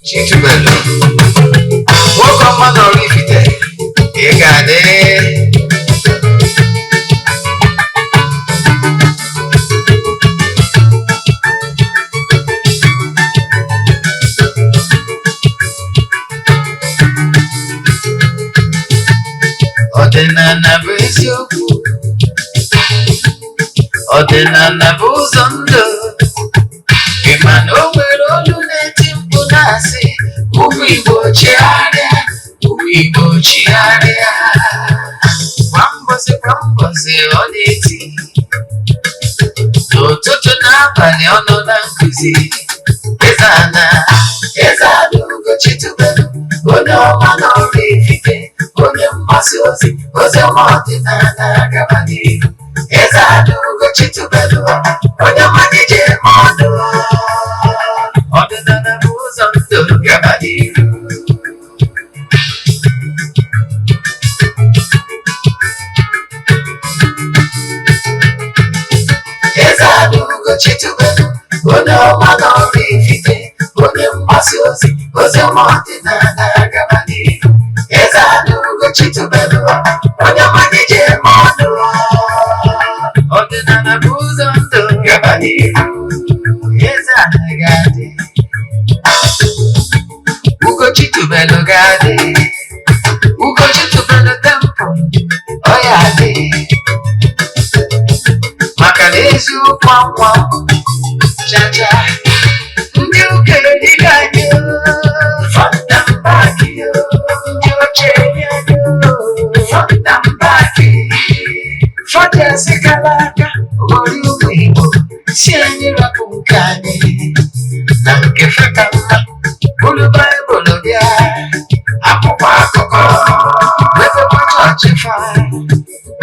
Chitubelu, nwoke ọma na Oraifite, ị ga-adị. Ọdịnala bụ eziokwu, ọdịnala bụ ụzọ ndụ. Ị ma na o nwere olu na-eti mkpu na-asị, ụmụ Igbo chigharịa, ụmụ Igbo chigharịa. Kwa mbọsị kwa mbọsị ọ na-eti, n'ụtụtụ n'abalị ọ nọ na nkụzi. Eze-Ana, Eze-Ana Ugochitubelu, onye ọma na Oraifite, onye mgbasa ozi, ozi ọma ọdịnala gaba n'ihu. Eze-Ana Ugochitubelu, onye ọma ji eme ọnụ. Ọdịnala bụ ụzọ ndụ, gaba n'ihu. Eze-Ana Ugochitubelu, onye ọma na Oraifite, onye mgbasa ozi, ozi ọma ọdịnala gaba n'ihu. Eze-Ana Ugochitubelu, onye ọma ji eme ọnụ. Ọdịnala bụ ụzọ ndụ, gaba n'ihu. Eze-Ana ga-adị, Ugochitubelu ga-adị, Ugochitubelu temple ọ ya adị, maka na eziokwu anwa chacha ndị ụka erighị anyị. Front and back, ndị oche eri anyị front and back. Fọdụ kara aka ghọrọ ụmụ Igbo si anyị rapụ nke anyị na nke feka mma, bụrụ Baịbụl bịa, akwụkwọ akụkọ, mepekwa chọọchị fa,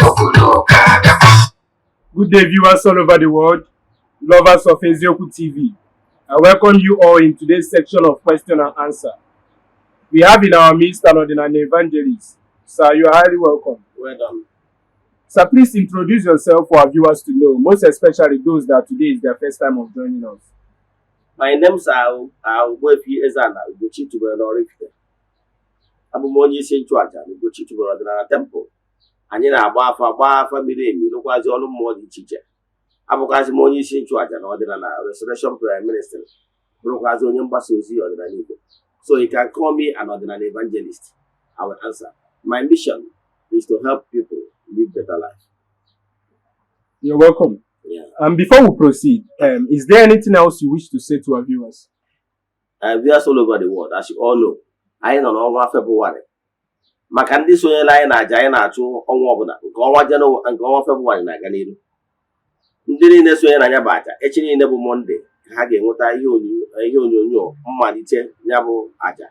okwu na ụka bịakwa. Good day, viewers all over the world, lovers of Eziokwu TV. I welcome you all in today's section of question and answer. We have in our midst an ordinary evangelist. Sir, you are highly welcome. Well done. Sir, please introduce yourself for our viewers to know, most especially those that today is their first time of joining us. My name is Ogbuefi Eze-Ana Ugochi tubelu n'Oraifite. Abụ m onye isi nchụaja na Ugochi tubelu ọdịnala temple. Anyị na-agba afa, gbaa afa miri emi, rụkwazi ọrụ mmụọ dị iche iche. Abụkwazị m onye isi nchụaja na ọdịnala Restoration Prayer Ministry, bụrụkwazị onye mgbasa ozi ọdịnala Igbo. So you can call me an ọdịnala evangelist. I will answer. My mission is to help people live better life. You're welcome. Yeah. And before we proceed, is there anything else you wish to say to our viewers? Viewers all over the world, as you all know, anyị nọ n'ọnwa Febụwarị. Maka ndị sonyere anyị na aja anyị na-achụ ọnwa ọbụla, nke ọnwa Jenụwarị, nke ọnwa Febụwarị na-aga n'iru. Ndị niile sonyere na ya bụ aja, echi niile bụ Monday ka ha ga-enweta ihe onyonyo mmalite ya bụ aja.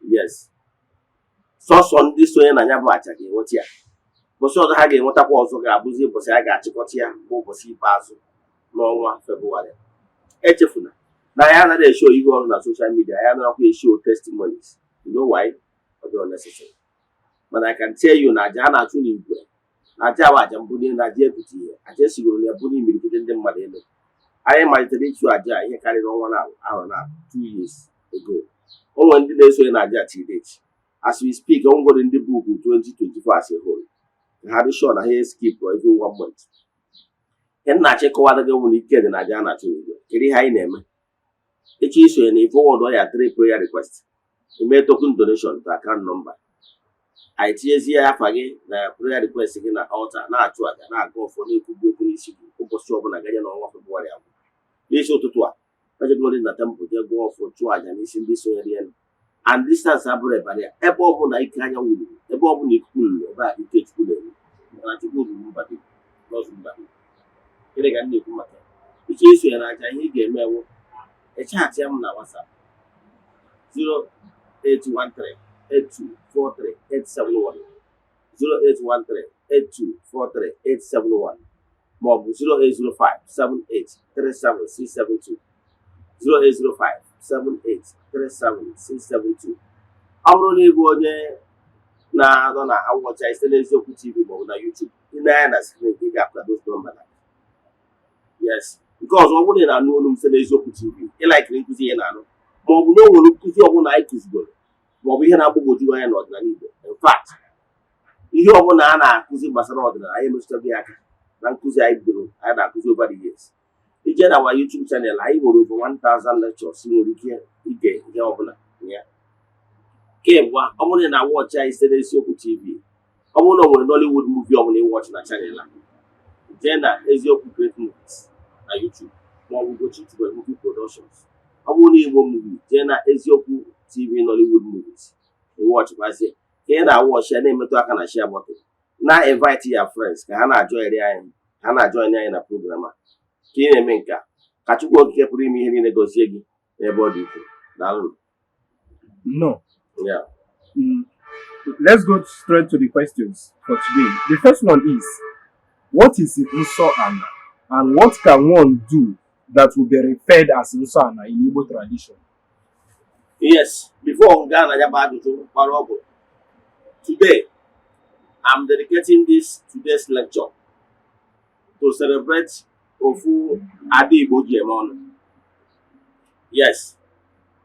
Yes, sọsọ ndị sonye na ya bụ aja ga-enweta ya. Ụbọchị ọzọ ha ga-enwetakwa ọzọ ga-abụzi ụbọchị a ga-achịkọta ya, bụ ụbọchị ikpeazụ n'ọnwa Febụwarị. Echefuna na ya anaghị eshow ihe ọrụ na social media, ya anaghịkwa eshow testimonies. You know why? Ọ dịrọ necessary. Mana I can tell you na aja a na-achụ n'igwe na aja bụ aja mbuli na aja ebute ihe, aja esigoro na ebuli imirikiti ndị mmadụ elu. Anyị malitere ịchụ aja a ihe karịrị ọnwa na arọ na 2 years ago. O nwere ndị na-esonye na aja till date. As we speak, o nwere ndị book 2024 as a whole, ka ha dị sure na ha skip or even one month. Ihe m na-achọ ịkọwara gị bụ na ike dị na aja a na-achụ n'igwe. Kedu ihe anyị na-eme? Ịchọ isonye na forward ya three prayer request, eme token donation to account number anyị, tinyezie afa gị na prayer request gị na altar, na-achụ aja, na-aga ọfọ, na-ekwubi okwu n'isi gị ụbọchị ọbụla ganye n'ọnwa Febụwarị abụ. N'isi ụtụtụ a, ejegori na temple jee gụọ ọfọ, chụọ aja n'isi ndị sonyere ya. And distance abụrụ ebara ya. Ebe ọbụla ike anyanwụ ruru, ebe ọbụla ikuku ruru, ebe a ike Chukwu na-eru, mana Chukwu ruru mba dị n'ọzọ mba dị. Gịnị ka m na-ekwu maka ya? Ịchọ isonye na aja, ihe ị ga-eme ewu ịchatị m na WhatsApp, 0813 8243 871, 0813 8243 871, maọbụ 0805 78 37 672, 0805 78 37 672. Ọ bụrụ na ị bụ onye na-anọ na awọcha site n'Eziokwu TV maọbụ na YouTube, ị na-anya na screen, ị ga-akwado nọmba na. Yes, nke ọzọ, ọ bụrụ na ị na-anụ olu m site n'Eziokwu TV, ị likeiri nkụzi ihe na-anụ, Ma ọ bụ na o nwere nkụzi ọbụla anyị kụzigoro, ma ọ bụ ihe na-agbagwoju anya n'ọdịnala Igbo. In fact, ihe ọbụla a na-akụzi gbasara ọdịnala, anyị emetụtago ya aka na nkụzi anyị bidoro, anyị na-akụzi over the years. Ije na our YouTube channel, anyị nwere over 1000 lectures ị nwere ike ige ihe ọbụla na ya. Nke abụọ, ọ bụrụ na ị na-awatch anyị site n'Eziokwu TV, ọ bụrụ na o nwere Nollywood movie ọbụla ịwatch na channel a, jee na Eziokwu Great Movies na YouTube, ma ọ bụ Ugochi Tubelu Movie Productions. Ọ bụrụ na Igbo movie, jee na Eziokwu TV Nollywood Movies, ịwatchịkwazie. Ka ị na-awatch ya, na-emetụ aka na share button, na-invite ya friends ka ha na-ajoin anyị, ka ha na-ajoin anyị na program a. Ka ị na-eme nke a, ka Chukwu Okike pụrụ ime ihe niile gọzie gị n'ebe ọ dị ukwuu. Daalụ. No. Yeah. Let's go straight to the questions for today. The first one is, what is Nsọ Ana and what can one do that will be referred as Nsọ Ana in Igbo tradition? Yes, before m gaa na ya bụ ajụjụ gbara ọgwụ, today I'm dedicating this today's lecture to celebrate ofu ada Igbo ji eme ọnụ. Yes,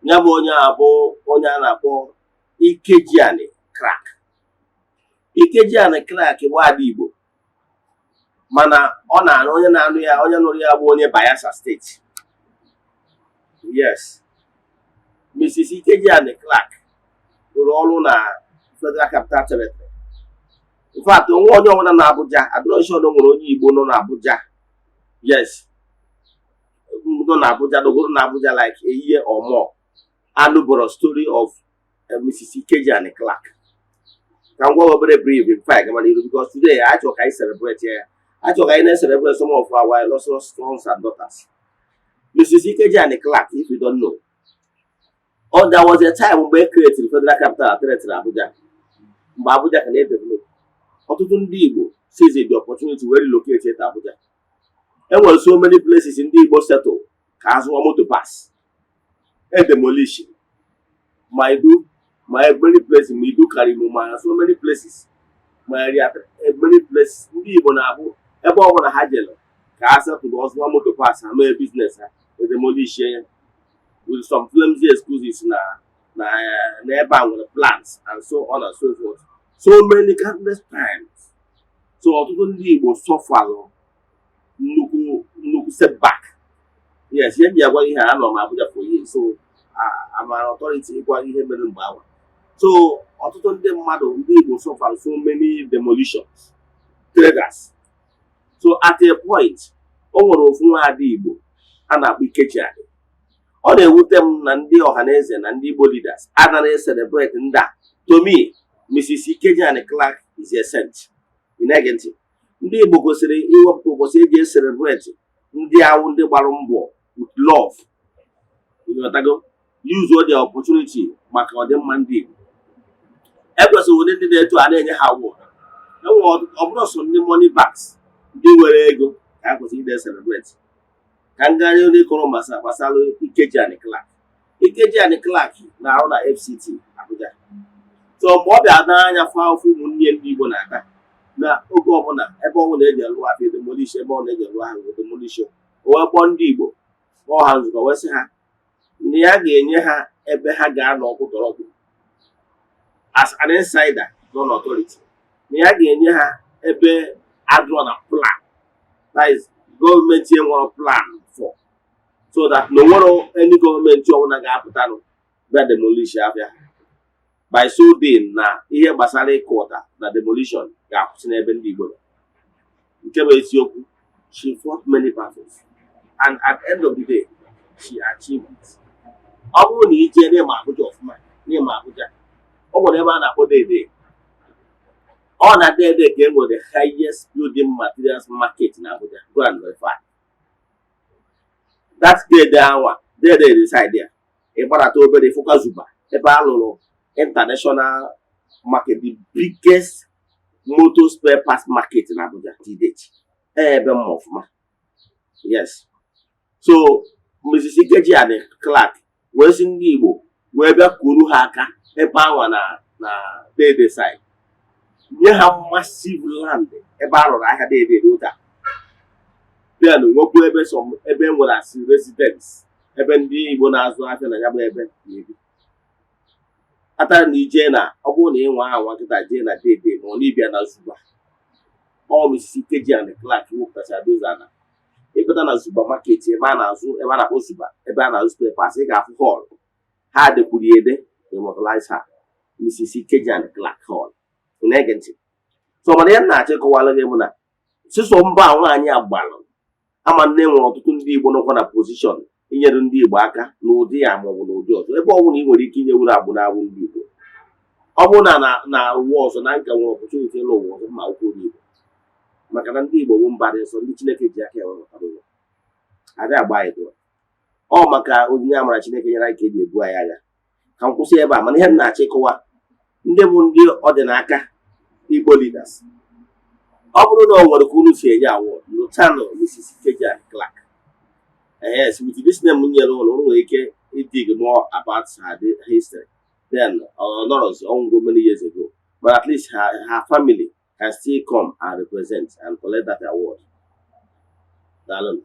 ya bụ onye a bụ onye a na-akpọ Ikejiani Clark. Ikejiani Clark bụ ada Igbo, mana ọ na-anụ onye na-anụ ya, onye nụrụ ya bụ onye Bayelsa State. Yes, Mrs. Ikejiani Clark rụrụ ọrụ na Federal Capital Territory. In fact, onwe onye ọbụla na Abuja adịrọ sure na o nwere onye Igbo nọ n'Abuja. Yes, nọ n'Abuja, nọgoro n'Abuja like a year or more, anụbọrọ story of Mrs. Ikejiani Clark. Ka m gwa obere brief before I gaba n'iru, because today achọ ka anyị celebrate ya, achọ ka anyị na-celebrate some of our illustrious sons and daughters. Mrs. Ikejiani Clark, if you don't know, oh, there was a time mgbe e created Federal Capital Territory, Abuja. Mgbe Abuja ka na-edevelop, ọtụtụ ndị Igbo seize the opportunity wee relocate to Abuja. E nwere so many places ndị Igbo settle ka azụwa moto parts e demolish ma Idu, ma many places, ma Idu Karimo, ma so many places, ma area, many places. Ndị Igbo na-abụ ebe ọbụla ha jere ka ha settle ọzụwa moto parts, ha mee business ha, edemolish ya with some flimsy excuses na ebe a nwere plans and so on and so forth, so many countless times. So ọtụtụ ndị Igbo sufferlụ nnukwu nnukwu setback. Yes, ihe m ji agwa ihe a, anọ m Abuja for years, so I'm an authority ịgwa ihe mere mgbe ahụ. So ọtụtụ ndị mmadụ, ndị Igbo, suffer so many demolitions, traders. So at a point, o nwere ofu nwaada Igbo a na-akpọ Ikejiani. Ọ na-ewute m na ndị Ọhaneze na ndị Igbo leaders anaghị celebrate ndị a. To me, Mrs. Ikejiani Clark is a saint. Ị na-ege ntị? Ndị Igbo kwesịrị iwepụta ụbọchị eji celebrate ndị ahụ, ndị gbara mbọ with love. Ịghọtago? Use the opportunity maka ọdịmma ndị Igbo. Ekwesịrị ụdị ndị na-eto a na-enye ha award. Enwere ọ bụrụ sọ ndị money bags, ndị nwere ego, ka a kwesịrị ide celebrate. Ka m gaa n'ihu n'ịkọrọ gbasara Ikejiani Clark. Ikejiani Clark na-arụ na FCT Abuja. So mgbe ọ bịa n'anya fụ afụ ụmụnne ndị Igbo na-ata na oge ọbụla, ebe ọbụla eji alụ afịa, demolish, ebe ọbụla eji alụ ahịa, demolish, o wee kpọọ ndị Igbo, kpọọ ha nzukọ, wee sị ha na ya ga-enye ha ebe ha ga-anọ ọkpụtọrọkpụ as an insider nọ n'authority, na ya ga-enye ha ebe adụrọ na plan, that is, gọọmenti enwere plan for, so that na onwere any gọọmenti ọbụla ga-apụtanụ bịa demolish afịa. By so doing, na ihe gbasara ịkụ ụta na demolition ga-akwụsị n'ebe ndị Igbo nọ. Nke bụ eziokwu, she fought many battles and at the end of the day she achieved it. Ọ bụrụ na ije n'ịma Abuja ọfụma, n'ịma Abuja, ọ nwere ebe a na-akpọ Dei-Dei. Ọ na Dei-Dei ka e nwere the highest building materials market na Abuja. Go and verify that. Dei-Dei anwa, Dei-Dei dị side ya, ị gbarata obere, ịfụkwa Zuba, ebe a lụrụ international market, the biggest motor spare parts market na Abuja till date. Ebe mma ọfụma. Yes, so Mrs. Ikejiani Clark wee sị ndị Igbo wee bịa kuru ha aka ebe anwa na Dei-Dei side, nye ha massive land ebe a rụrụ ahịa Dei-Dei n'oge a. Then nwekwa ebe some ebe e nwere as residence, Ebe ndị Igbo na-azụ afịa na ya bụ ebe na-ebi atara na ije na ọ bụrụ na ị nwa anwa kịta jee na Dei Dei, ma ọ na ịbịa na Zuba, ọ Mrs. Ikeji and Clark wepụtachara dozi ana. Ịpụta na Zuba Market, ebe a na-azụ, ebe a na-akpọ Zuba, ebe a na-azụ spare parts, ị ga-afụ hall ha dekwuru ya ede, "Immortalize her, Mrs. Ikeji and Clark Hall." Ị na-ege ntị? So mana ihe m na-achọ ịkọwara gị bụ na sịsọ mba a nwaanyị a gbalụ ama nne nwere ọtụtụ ndị Igbo nọkwa na position inyere ndị Igbo aka n'ụdị ya maọbụ n'ụdị ọzọ, ebe ọ bụla ị nwere ike inyewuru agbụ na agbụ ndị Igbo. Ọ bụrụ na ụwa ọzọ na nka nwere opportunity ịlụ ụwa ọzọ, ma akwụkwọ onye Igbo, maka na ndị Igbo bụ mba dị nsọ, ndị Chineke ji aka ya wepụtara ụwa adị agba anyị dụrụ ọ maka onyinye amara Chineke nyere anyị ka eji ebu anyị agha. Ka m kwụsị ebe a, mana ihe m na-achọ ịkọwa, ndị bụ ndị ọdịnaka Igbo leaders, ọ bụrụ na ọ nwere ka unu si enye award, lụtanụ Mrs. Ikeji and Clark. Yes, with this name m nyere ụlọ, unu nwere ike dig more about her history. Then nọrọzi ọnwụgo many years ago, but at least her family can still come and represent and collect that award. Daalụ.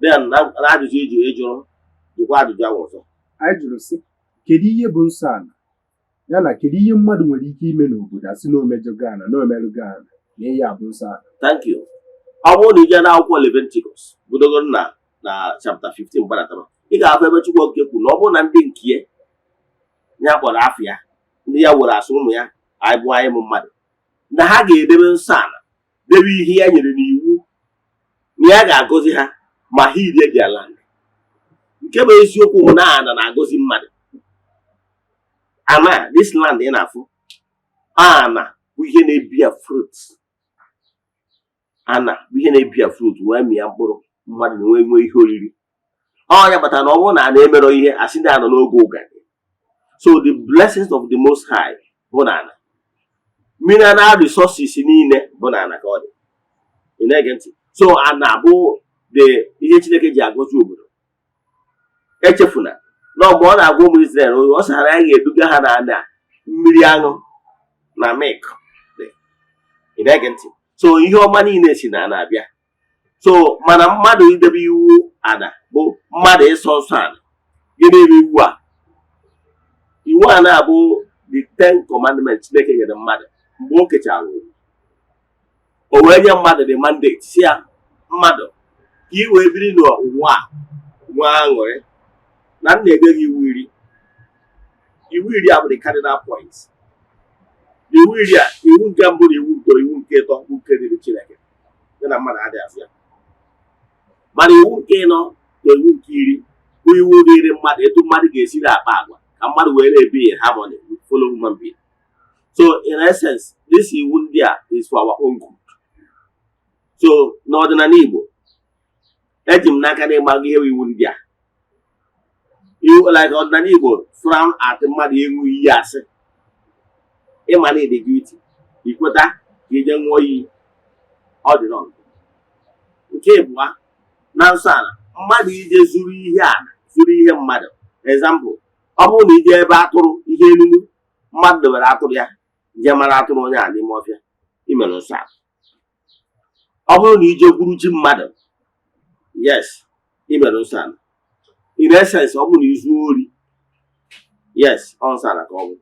Then na ajụjụ iju ịjụrụ, jụkwa ajụjụ ahụ ọzọ. Anyị jụrụ sị, kedu ihe bụ nsọ ala, ya na kedu ihe mmadụ nwere ike ime n'obodo asị na omejọgo ana, na omerụgo ana, na ihe a bụ nsọ ala? Thank you. Ọ bụrụ na ị jee n'akwụkwọ Leviticus, budogoro na chapter 15 gbadatara, ị ga-afụ ebe Chukwu Okike kwuru na ọ bụrụ na ndị nke ya ya kpọrọ afọ ya, ndị ya were asụ ụmụ ya, anyị bụ anyị bụ mmadụ, na ha ga-edebe nsọ ala, debe ihe ya nyere n'iwu, na ya ga-agọzi ha ma ha irie their land. Nke bụ eziokwu bụ na ana na-agọzi mmadụ. Ana, this land ị na-afụ, ana bụ ihe na-ebear fruit. Ana bụ ihe na-ebear fruit wee mịa mkpụrụ, mmadụ na-enwe nwe ihe oriri. Ọ ya kpatara na ọ bụrụ na a na-emerọ ihe, asị ndị anọ n'oge ụgani. So the blessings of the Most High bụ na ana, mineral resources niile bụ na ana ka ọ dị. Ị na-ege ntị? So ana bụ the ihe Chineke ji agọzi obodo. Echefuna na mgbe ọ na-agwa ụmụ Israel, ọ sị ha na ya ga-eduga ha na ana mmiri aṅụ na milk dị. Ị na-ege ntị? So ihe ọma niile si na ana abịa. So mana mmadụ idebe iwu ana bụ mmadụ ịsọ nsọ ana. Gịnị bụ iwu a? Iwu a na-abụ the Ten Commandments Chineke nyere mmadụ mgbe o kechara ụwa. O wee nye mmadụ the mandate, si ya, mmadụ, ka ị wee biri n'ụwa a nwee aṅụrị, na m na-enye gị iwu 10. Iwu 10 a bụ the cardinal points. Iwu 10 a, iwu nke mbụ na iwu nke iwu nke ịtọ bụ nke dịrị Chineke ya na mmadụ adịghị asị ya, mana iwu nke ịnọ na iwu nke 10 bụ iwu dịrị mmadụ, etu mmadụ ga-esi na-akpa agwa ka mmadụ wee na-ebi in harmony with fellow human being. So in essence, this iwu ndị a is for our own good. So n'ọdịnala Igbo, eji m n'aka na ịgbago ihe bụ iwu ndị a. Iwu like ọdịnala Igbo frown at mmadụ ịṅụ iyi asị ịma na ịdị guilty, ikweta ka ije ṅụọ iyi, ọ dị wrong. Nke ịbụa, na nsọ ala, mmadụ ije zuru ihe ala, zuru ihe mmadụ. Example, ọ bụrụ na ije ebe atụrụ ihe elulu mmadụ dobere atụrụ ya, jee mara atụrụ onye a n'ime ọfịa, imere nsọ ala. Ọ bụrụ na ije gwuru ji mmadụ, yes, imere nsọ ala. In essence, ọ bụrụ na izuo ori, yes, ọ nsọ ala ka ọ bụ.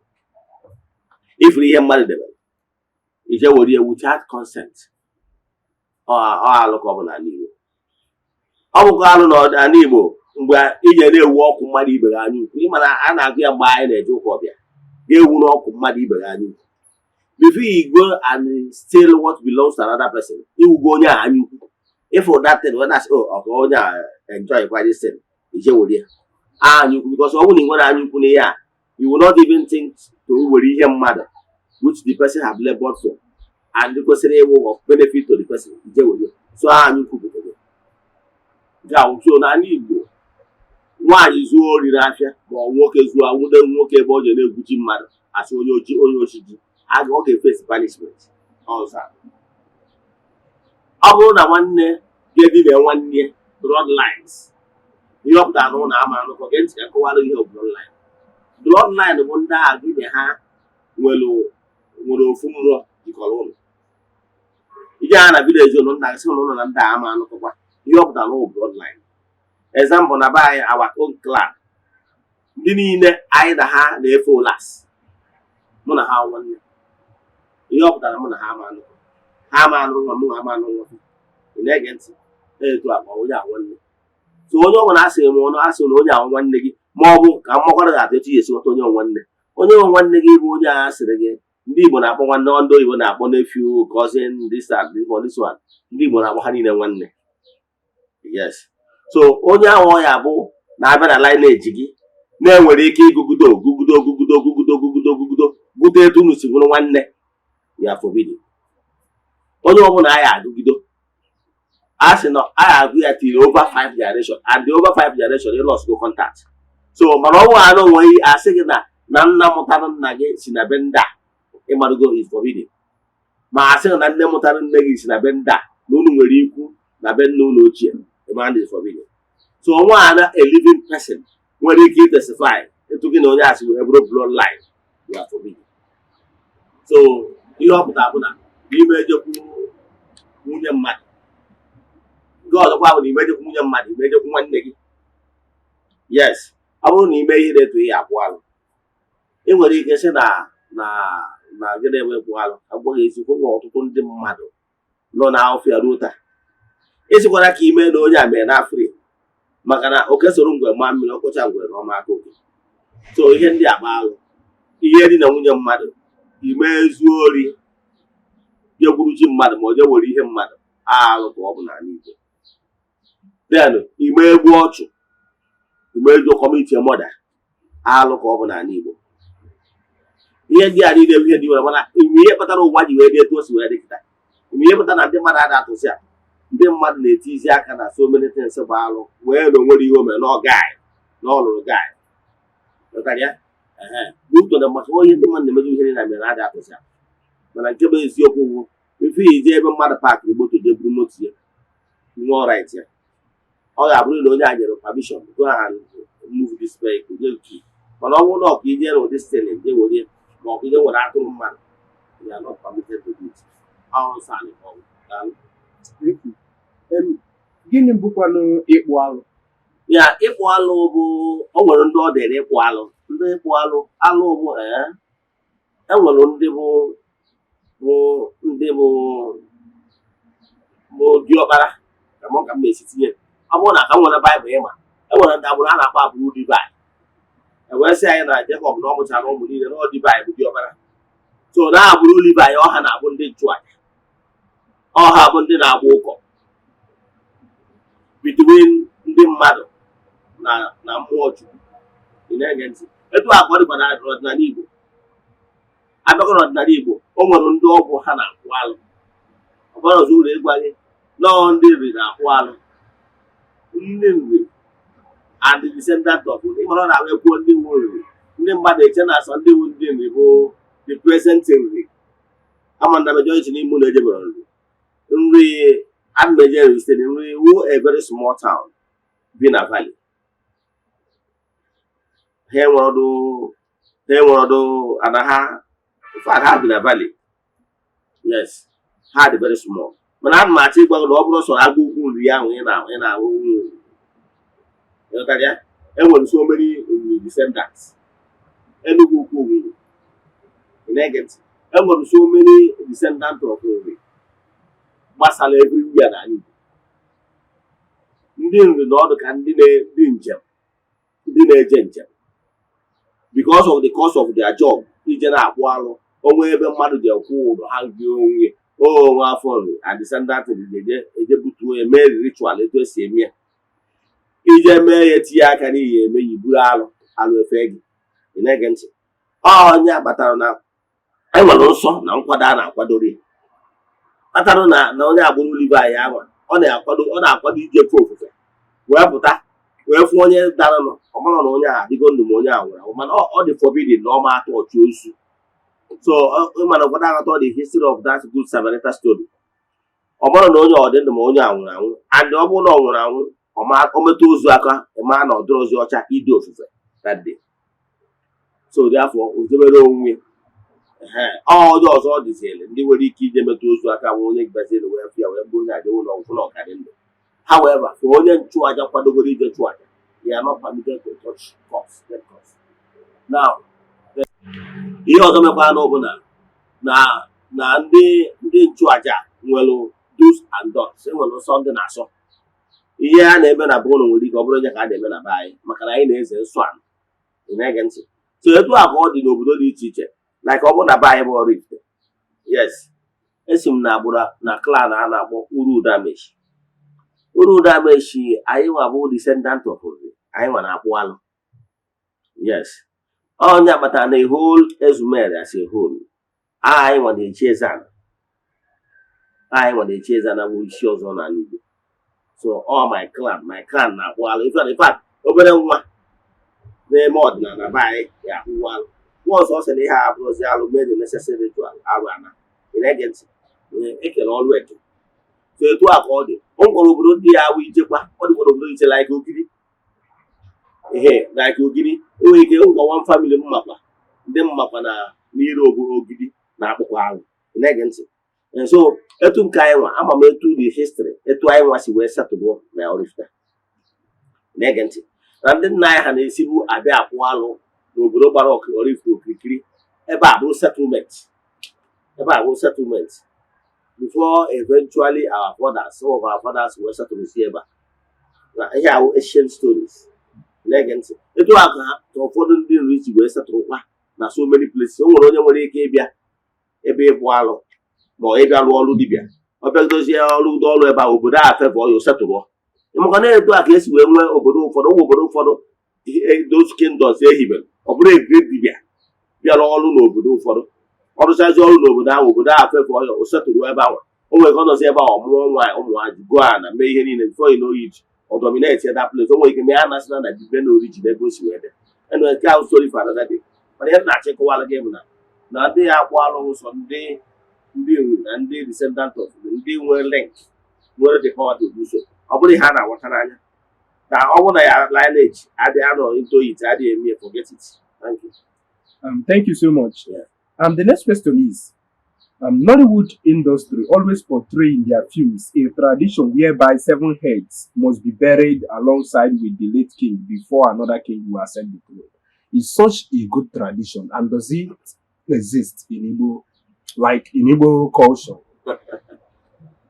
Ifuru ihe mmadụ debere, ije were ya without consent, ọ alụ ka ọ bụ n'ala Igbo. Ọ bụkwa alụ n'ọdịnala Igbo mgbe ije na-ewu ọkụ mmadụ ibe gị anya ukwu. Ịma na a na-agụ ya mgbe anyị na-eje ụka ọbịa, ga-ewu n'ọkụ mmadụ ibe gị anya ukwu. Before you go and steal what belongs to another person, iwugo onye a anya ukwu. If that thing when that's, oh, ọka onye a enjoy kwa this thing, ije were ya, anya ukwu. Because ọ bụrụ na ị nwere anya ukwu n'ihe a, you will not even think to were ihe mmadụ which the person have labored for and kwesịrị ịwụ of benefit to the person, ije were ya. So anya ukwu butere nke a. So n'ala Igbo, nwaanyị zuo ori n'afịa, ma ọ nwoke zuo, anwụde nwoke ebe ọ je na-egwuji mmadụ, asị onye oji, onye ojiji, ọ ga-efesi punishment ọzọ. Ọ bụrụ na nwanne ga-edina nwanne ya, bloodlines, ihe ọ pụtara na ụlọ ama anụkọ. Gee ntị ka kọwara ihe bụ bloodline. Bloodline bụ ndị agha gị na ha nwere nwere ofu mmụọ jikọrọ ụlọ. Ije ha na village ụlọ nna gị, sị ụlọ na ndị a ama anụkọkwa. Ihe ọ pụtara na ọ bloodline. Example, na be anyị, our own clan, ndị niile anyị na ha na-efe ụlas, mụ na ha nwanne. Ihe ọ pụtara, mụ na ha ama anụ, ha ama anụ nwa, mụ ama anụ nwa. Ị na-ege ntị? Etu a ka onye a nwanne. So onye ọbụla asịrị m ọnụ asị na onye ahụ nwanne gị, ma ọ bụ ka mmakwara ga-atụ etu ya esi ghọta onye nwanne. Onye nwe nwanne gị bụ onye a sịrị gị. Ndị Igbo na-akpọ nwanne, ndị oyibo na-akpọ nephew, cousin, this and this one, this one. Ndị Igbo na-akpọ ha niile nwanne. Yes, so onye ahụ ọ ya bụ na-abịa na lineage gị na-enwere ike ịgụgido gụgido gụgido gụgido gụgido gụgido gụta etu unu si bụrụ nwanne ya. Forbidden. Onye ọbụla anyị agụgido a sị na anyị agụ ya till over five generation, and the over five generation, you lost go contact. So mana ọ bụrụ na onweghị asị gị na nna mụtara nna gị si na be ndị a, ịmarugo, is forbidden. Ma asị gị na nne mụtara nne gị si na be ndị a, na unu nwere ikwu na be nne unu ochie, ịma is forbidden. So nwa a na a living person nwere ike itestify etu gị na onye asị wee bụrụ bloodline, you are forbidden. So ihe ọ pụtara bụ na n'ime ejekwu nwunye mmadụ. Nke ọzọkwa bụ na imejekwu nwunye mmadụ, imejekwu nwanne gị. Yes, ọ bụrụ na ime ihe na-eto ihe akwụ alụ, ị nwere ike sị na gịnị ebe kwụ alụ. Agwaghị eziokwu, nwere ọtụtụ ndị mmadụ nọ n'afọ ruo taa. Ịsịkwara ka ime na onye a mere n'afrị, maka na oke soro ngwere maa mmiri, ọkọcha ngwere na ọma aka oke. So ihe ndị a bụ alụ. Ihe dị na nwunye mmadụ, ime zuo ori, je gburu ji mmadụ, ma ọ je were ihe mmadụ, alụ ka ọ bụ n'ala Igbo. Then ime egbu ọchụ, ime ego, commit murder, alụ ka ọ bụ n'ala Igbo. Ihe ndị a niile bụ ihe dị nwere, mana ime ihe kpatara ụwa ji wee dị etu o si wee dị kịta, ime ihe kpatara na ndị mmadụ ada atụsị a, ndị mmadụ na-etizi aka na so many things bụ alụ, wee na onwere ihe o mere na ọ guy na ọ lụrụ guy. Ghọtara ya? Ehe, n'uto na maka onye ndị mmadụ na-emeju ihe niile mere ada atụsị a. Mana nke bụ eziokwu bụ ife ije ebe mmadụ parkịrị moto, jee buru moto ya, nwụọ right ya, ọ ga-abụrụ na onye a nyere permission, go and move this vehicle, nye key. Mana ọ bụrụ na ọkụ ije n'ụdị stealing, je were ya, ma ọ bụ ije were atụrụ mmadụ, you are not permitted to do it. Ọ nsọ anyị ka ọ bụ. Daalụ. Thank you. Gịnị bụkwanụ ịkpụ alụ? Ya, ịkpụ alụ bụ, o nwere ndị ọ dịrị ịkpụ alụ. Ndị ịkpụ alụ, alụ bụ, ee, enwere ndị bụ ndị bụ diọkpara, ka mụ ka m na-esi tinye. Ọ bụrụ na ka m nwere Baịbụl, ịma enwere ndị agbụrụ a na-akpọ agbụrụ Livaị. E wee sị anyị na Jekọb na ọ mụchara ụmụ niile, na ọ Livaị bụ diọkpara. So na agbụrụ Livaị, ọha na-abụ ndị nchụaja, ọha bụ ndị na-agba ụkọ between ndị mmadụ na mmụọ Chukwu. Ị na-ege ntị? Etu a ka ọ dịkwa n'ọdịnala Igbo. Abịakwa n'ọdịnala Igbo, o nwere ndị ọgwụ ha na-akwụ alụ. Ọ bụrụ ọzọ ụlọ ịgwa gị nọọ ndị Nri na-akwụ alụ, ndị Nri and the descendant of. Ịmara ọ na-abịa kwuo ndị nwe Nri, ndị mmadụ eche na asọ ndị wu ndị Nri bụ the present Nri. Ama na majority n'ime ụlọ ejebere Nri. Nri ana Nri state, Nri wu a very small town bi na valley. Ha enwere ọdụ, ha enwere ọdụ ana ha. In fact, ha bi na valley. Yes, ha dị very small. Mana ana m achọ ịgwa gị na ọ bụrụ sọ agụ ukwu Nri ahụ ị na-ahụ, ịghọtara ya? Enwere so many Nri descendants. Enugu Ukwu Nri, ị na-ege ntị? Enwere so many descendants of Nri gbasara everywhere n'ala Igbo. Ndị Nri na ọdụ ka ndị ndị njem, ndị na-eje njem, because of the cost of their job, ije na-akpụ alụ onwe ebe mmadụ ji ekwu ụdọ ha gị onwe onwe afọ Nri and descendant Nri eje eje butuo ya, mee ritual etu esi eme ya, ije mee ya, tinye aka n'ihi eme ya, iburu alụ, alụ efe gị. Ị na-ege ntị? Onye kpatara na enwere nsọ na nkwado a na-akwadoro ya, kpatara na onye agbụrụ Livaị ahụ, ọ na-akwado ije fe ofufe, wee pụta wee fụ onye dara nọ. Ọ mara na onye a adịgo ndụ, ma onye a nwụrụ anwụ, mana ọ dị forbidden na ọ ma atụ ọchụ ozu. So ịmana ụfọdụ aghọta the history of that Good Samaritan story. Ọ mara na onye ọ dị ndụ, ma onye a nwụrụ anwụ, and ọ bụrụ na ọ nwụrụ anwụ, ọ metụ ozu aka, ịma na ọ dịrọzi ọcha ide ofufe that day. So therefore, o zebere onwe ya. Onye ọzọ ọ dịziele ndị nwere ike ije metụ ozu aka nwe onye gbaziri wee fụ ya, wee bụ onye ajewo na ọgwụ na ọka dị ndụ. However, for onye nchụaja kwadogoro ije chụọ aja, you are not permitted to touch corpse, dead corpse. Now, ihe ọzọ mekwara na bụ na ndị nchụaja nwere do's and don'ts. Enwere nsọ ndị na-asọ. Ihe a na-eme na be ụnụ nwere ike ọ bụrụ onye ka a na-eme na be anyị, maka na anyị na-eze nsọ ala. Ị na-ege ntị? So etu a ka ọ dị n'obodo dị iche iche. Like ọ bụrụ na be anyị bụ Oraifite, yes, esi m na agbụrụ na clan a na-akpọ Uru Udameshi. Uru Udameshi, anyị nwa bụ descendant of Uri. Anyị nwa na-akpụ alụ. Yes, onye kpatara na whole Ezumeri as a whole, anyị nwa na-echi eze ala. Anyị nwa na-echi eze ala bụ isi ọzọ n'ala Igbo. So all my clan na-akpụ alụ. In fact, obere nwa na-eme ọdịnala be anyị ya akpụwa alụ. Nwa ọzọ sị na ihe a abụrụzi alụ, mee the necessary ritual, arụ ana. Ị na-ege ntị? Ee, ekele ọrụ eke. So etu a ka ọ dị. O nwekwara obodo ndị ya awụ ijekwa. Ọ dịkwara obodo iche, like Ogidi, ehe, like Ogidi. Enwere ike ngwa one family mmakwa, ndị mmakwa na n'ire obodo Ogidi na-akpụkwa alụ. Ị na-ege ntị? And so etu nke anyị nwa, ama m etu the history, etu anyị nwa si wee settle na Oraifite. Na-ege ntị? Na ndị nna anyị ha na-esibu abịa akwụ alụ n'obodo gbara Oraifite okirikiri. Ebe a bụ settlement, ebe a bụ settlement before eventually our fathers, some of our fathers wee settle si ebe a. Na ihe ahụ ancient stories. Na-ege ntị? Etu a ka ka ụfọdụ ndị nri ji wee settlekwa na so many places. O nwere onye nwere ike ịbịa ebe ịbụ alụ ma ọ ịbịa rụọ ọrụ dibịa. Ọ bịa dozie ọrụ udo ọrụ ebe a, obodo a favour ya, settlụọ. Maka na etu a ka esi wee nwee obodo ụfọdụ, ụmụ obodo ụfọdụ, those kingdoms ehibere, ọ bụrụ great dibịa bịara ọrụ n'obodo ụfọdụ, ọ rụchazi ọrụ n'obodo ahụ, obodo ahụ favour ya, o settlụrụ ebe ahụ. O nwere ka ọ nọzi ebe ahụ, ọmụọ nwa, ụmụ ha gụọ ana, mee ihe niile. Before you know it, ọ dominate that place. O nwere ike mee ya na na na origin ebe o si wee bịa. Anyway, nke ahụ story for another day. Mana ihe m na-achịkọwara gị bụ na ndị ya akwụ alụ ụsọ, ndị Nri na ndị descendant of ndị nwere link, nwere the power to do so. Ọ bụrụ ihe a na-aghọta n'anya na ọ bụrụ na ya lineage adịghị anọ into it, adịghị eme, forget it. Thank you. Thank you so much. Yeah. The next question is, Nollywood industry always portray in their films a tradition whereby seven heads must be buried alongside with the late king before another king will ascend the throne. Is such a good tradition, and does it exist in Igbo, like in Igbo culture?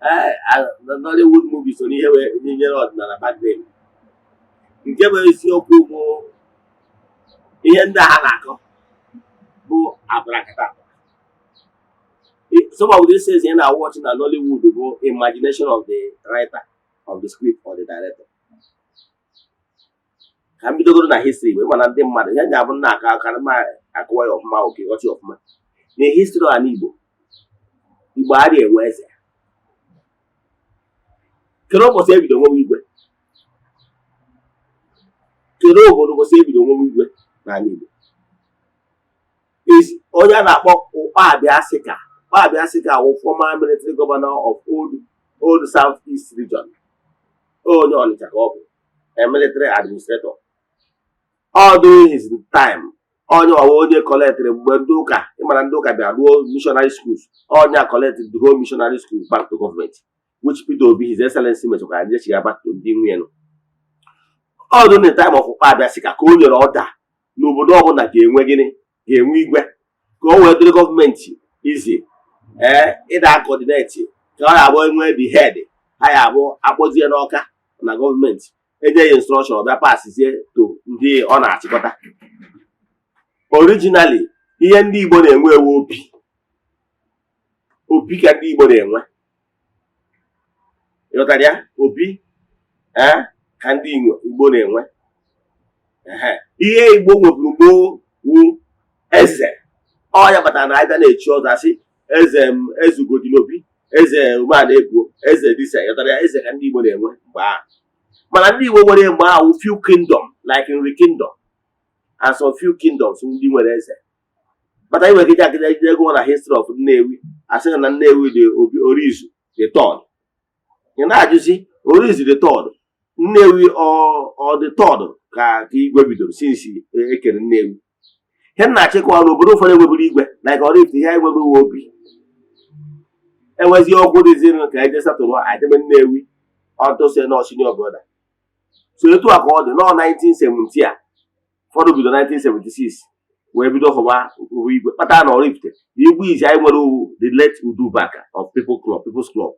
Ee, Nollywood movie so n'ihe wee nyere ọdịnala bad name. Nke bụ eziokwu bụ ihe ndị a ha na-akọ bụ abracadabra. Some of these things ị na-watch na Nollywood bụ imagination of the writer of the script or the director. Ka m bidogoro na history wee mana ndị mmadụ ihe ji abụ nna aka aka ma akọwa ya ọfụma, oke ghọta ya ọfụma. Na history ala Igbo, Igbo adịghị enwe eze. Kedu ụbọchị ebido nwewe igwe? Kedu obodo ụbọchị ebido nwewe igwe n'ala Igbo? Is onye a na-akpọ Ukpabi Asika. Ukpabi Asika wụ former military governor of old South East region. Onye Ọnịcha ka ọ bụ, a military administrator. All during his time, onye ọwa onye collectịrị mgbe ndị ụka, ịmara ndị ụka bịa ruo missionary schools, onye a collected the whole missionary schools back to government, which Peter Obi, His Excellency, mechakwara nyechiga back to ndị nwunye nọ. All during the time of Ukpabi Asika ka o nyere order n'obodo ọbụla ga-enwe gịnị? Ga-enwe igwe, ka o wee dịrị gọọmenti izi ee ịda coordinate, ka ọ ga-abụ enwe the head ha ya abụ akpọzie n'ọka na gọọmenti enye ya instruction, ọ bịa pasizie to ndị ọ na-achịkọta. Originally, ihe ndị Igbo na-enwe ewe opi. Opi ka ndị Igbo na-enwe. Ịghọtara ya? Opi ee ka ndị Igbo na-enwe. Ehe. Ihe Igbo nweburu gboo wu eze. Ọ ya kpatara na abịa na-echi ọzọ, asị eze m, eze Ugodi n'obi, eze umeala ebuo, eze disa. Ịghọtara ya? Eze ka ndị Igbo na-enwe mgbe ahụ. Mana ndị Igbo nwere mgbe ahụ few kingdom, like Nri kingdom and some few kingdoms ndị nwere eze. Bata inwere ike akịda ego na history of Nnewi, asị na Nnewi dị obi Orizu the third. Ị na-ajụzi Orizu the third Nnewi ọ the third ka igwe bidoro since ekere Nnewi. Ihe m na-achịkwa n'obodo ụfọdụ enweburu igwe, like Oraifite, ihe anyị nweburu obi. Enwezi okwu dịzinụ ka eje settlụrụ adebe Nnewi. Ọtụ si nọ senior brother. So etu a ka ọ dị nọ 1970 a, ụfọdụ bido 1976 wee bido hụba hụ igwe kpatara na Oraifite. Igwe izi anyị nwere uwu the late Udubaka of People Club, People's Club.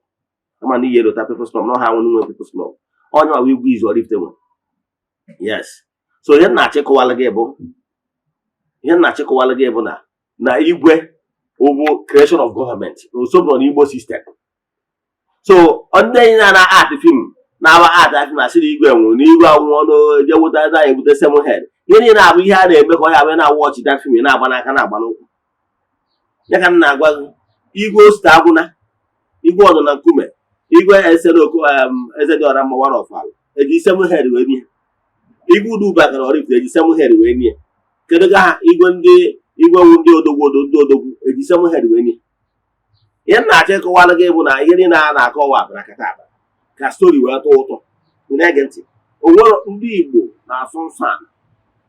Ama na ihe lota People's Club na ọha nwere nwe People's Club, onye ọwa igwe izi Oraifite nwere. Yes, so ihe m na-achịkọwalụ gị bụ na igwe bụ creation of government na osobụrụ n'Igbo system. So ndị enyi na art film na-aba art film asị na igwe nwụrụ, na igwe anwụọ, na eje weta ebe anyị ebute seven head. Ihe niile abụ ihe a na-eme ka ọ ya bụ na watch that film na-agba n'aka, na-agba n'ụkwụ ya. Ka m na-agwa gị, igwe osite agwụna, igwe ọdụ na nkume, igwe eseroko, eze dị ọra mma, one of ala eji seven head wee nye igwe Udubaka na Oraifite eji seven head wee nye. Kedu ka ha igwe ndị igwe wu ndị odogwu odo ndị odogwu eji seven head wee nye? Ihe m na-achọ ịkọwalụ gị bụ na ihe niile a na-akọwa abara kata abara ka story wee tọọ ụtọ. Ị na-ege ntị? Onwere ndị Igbo na-asụ nsọ ala,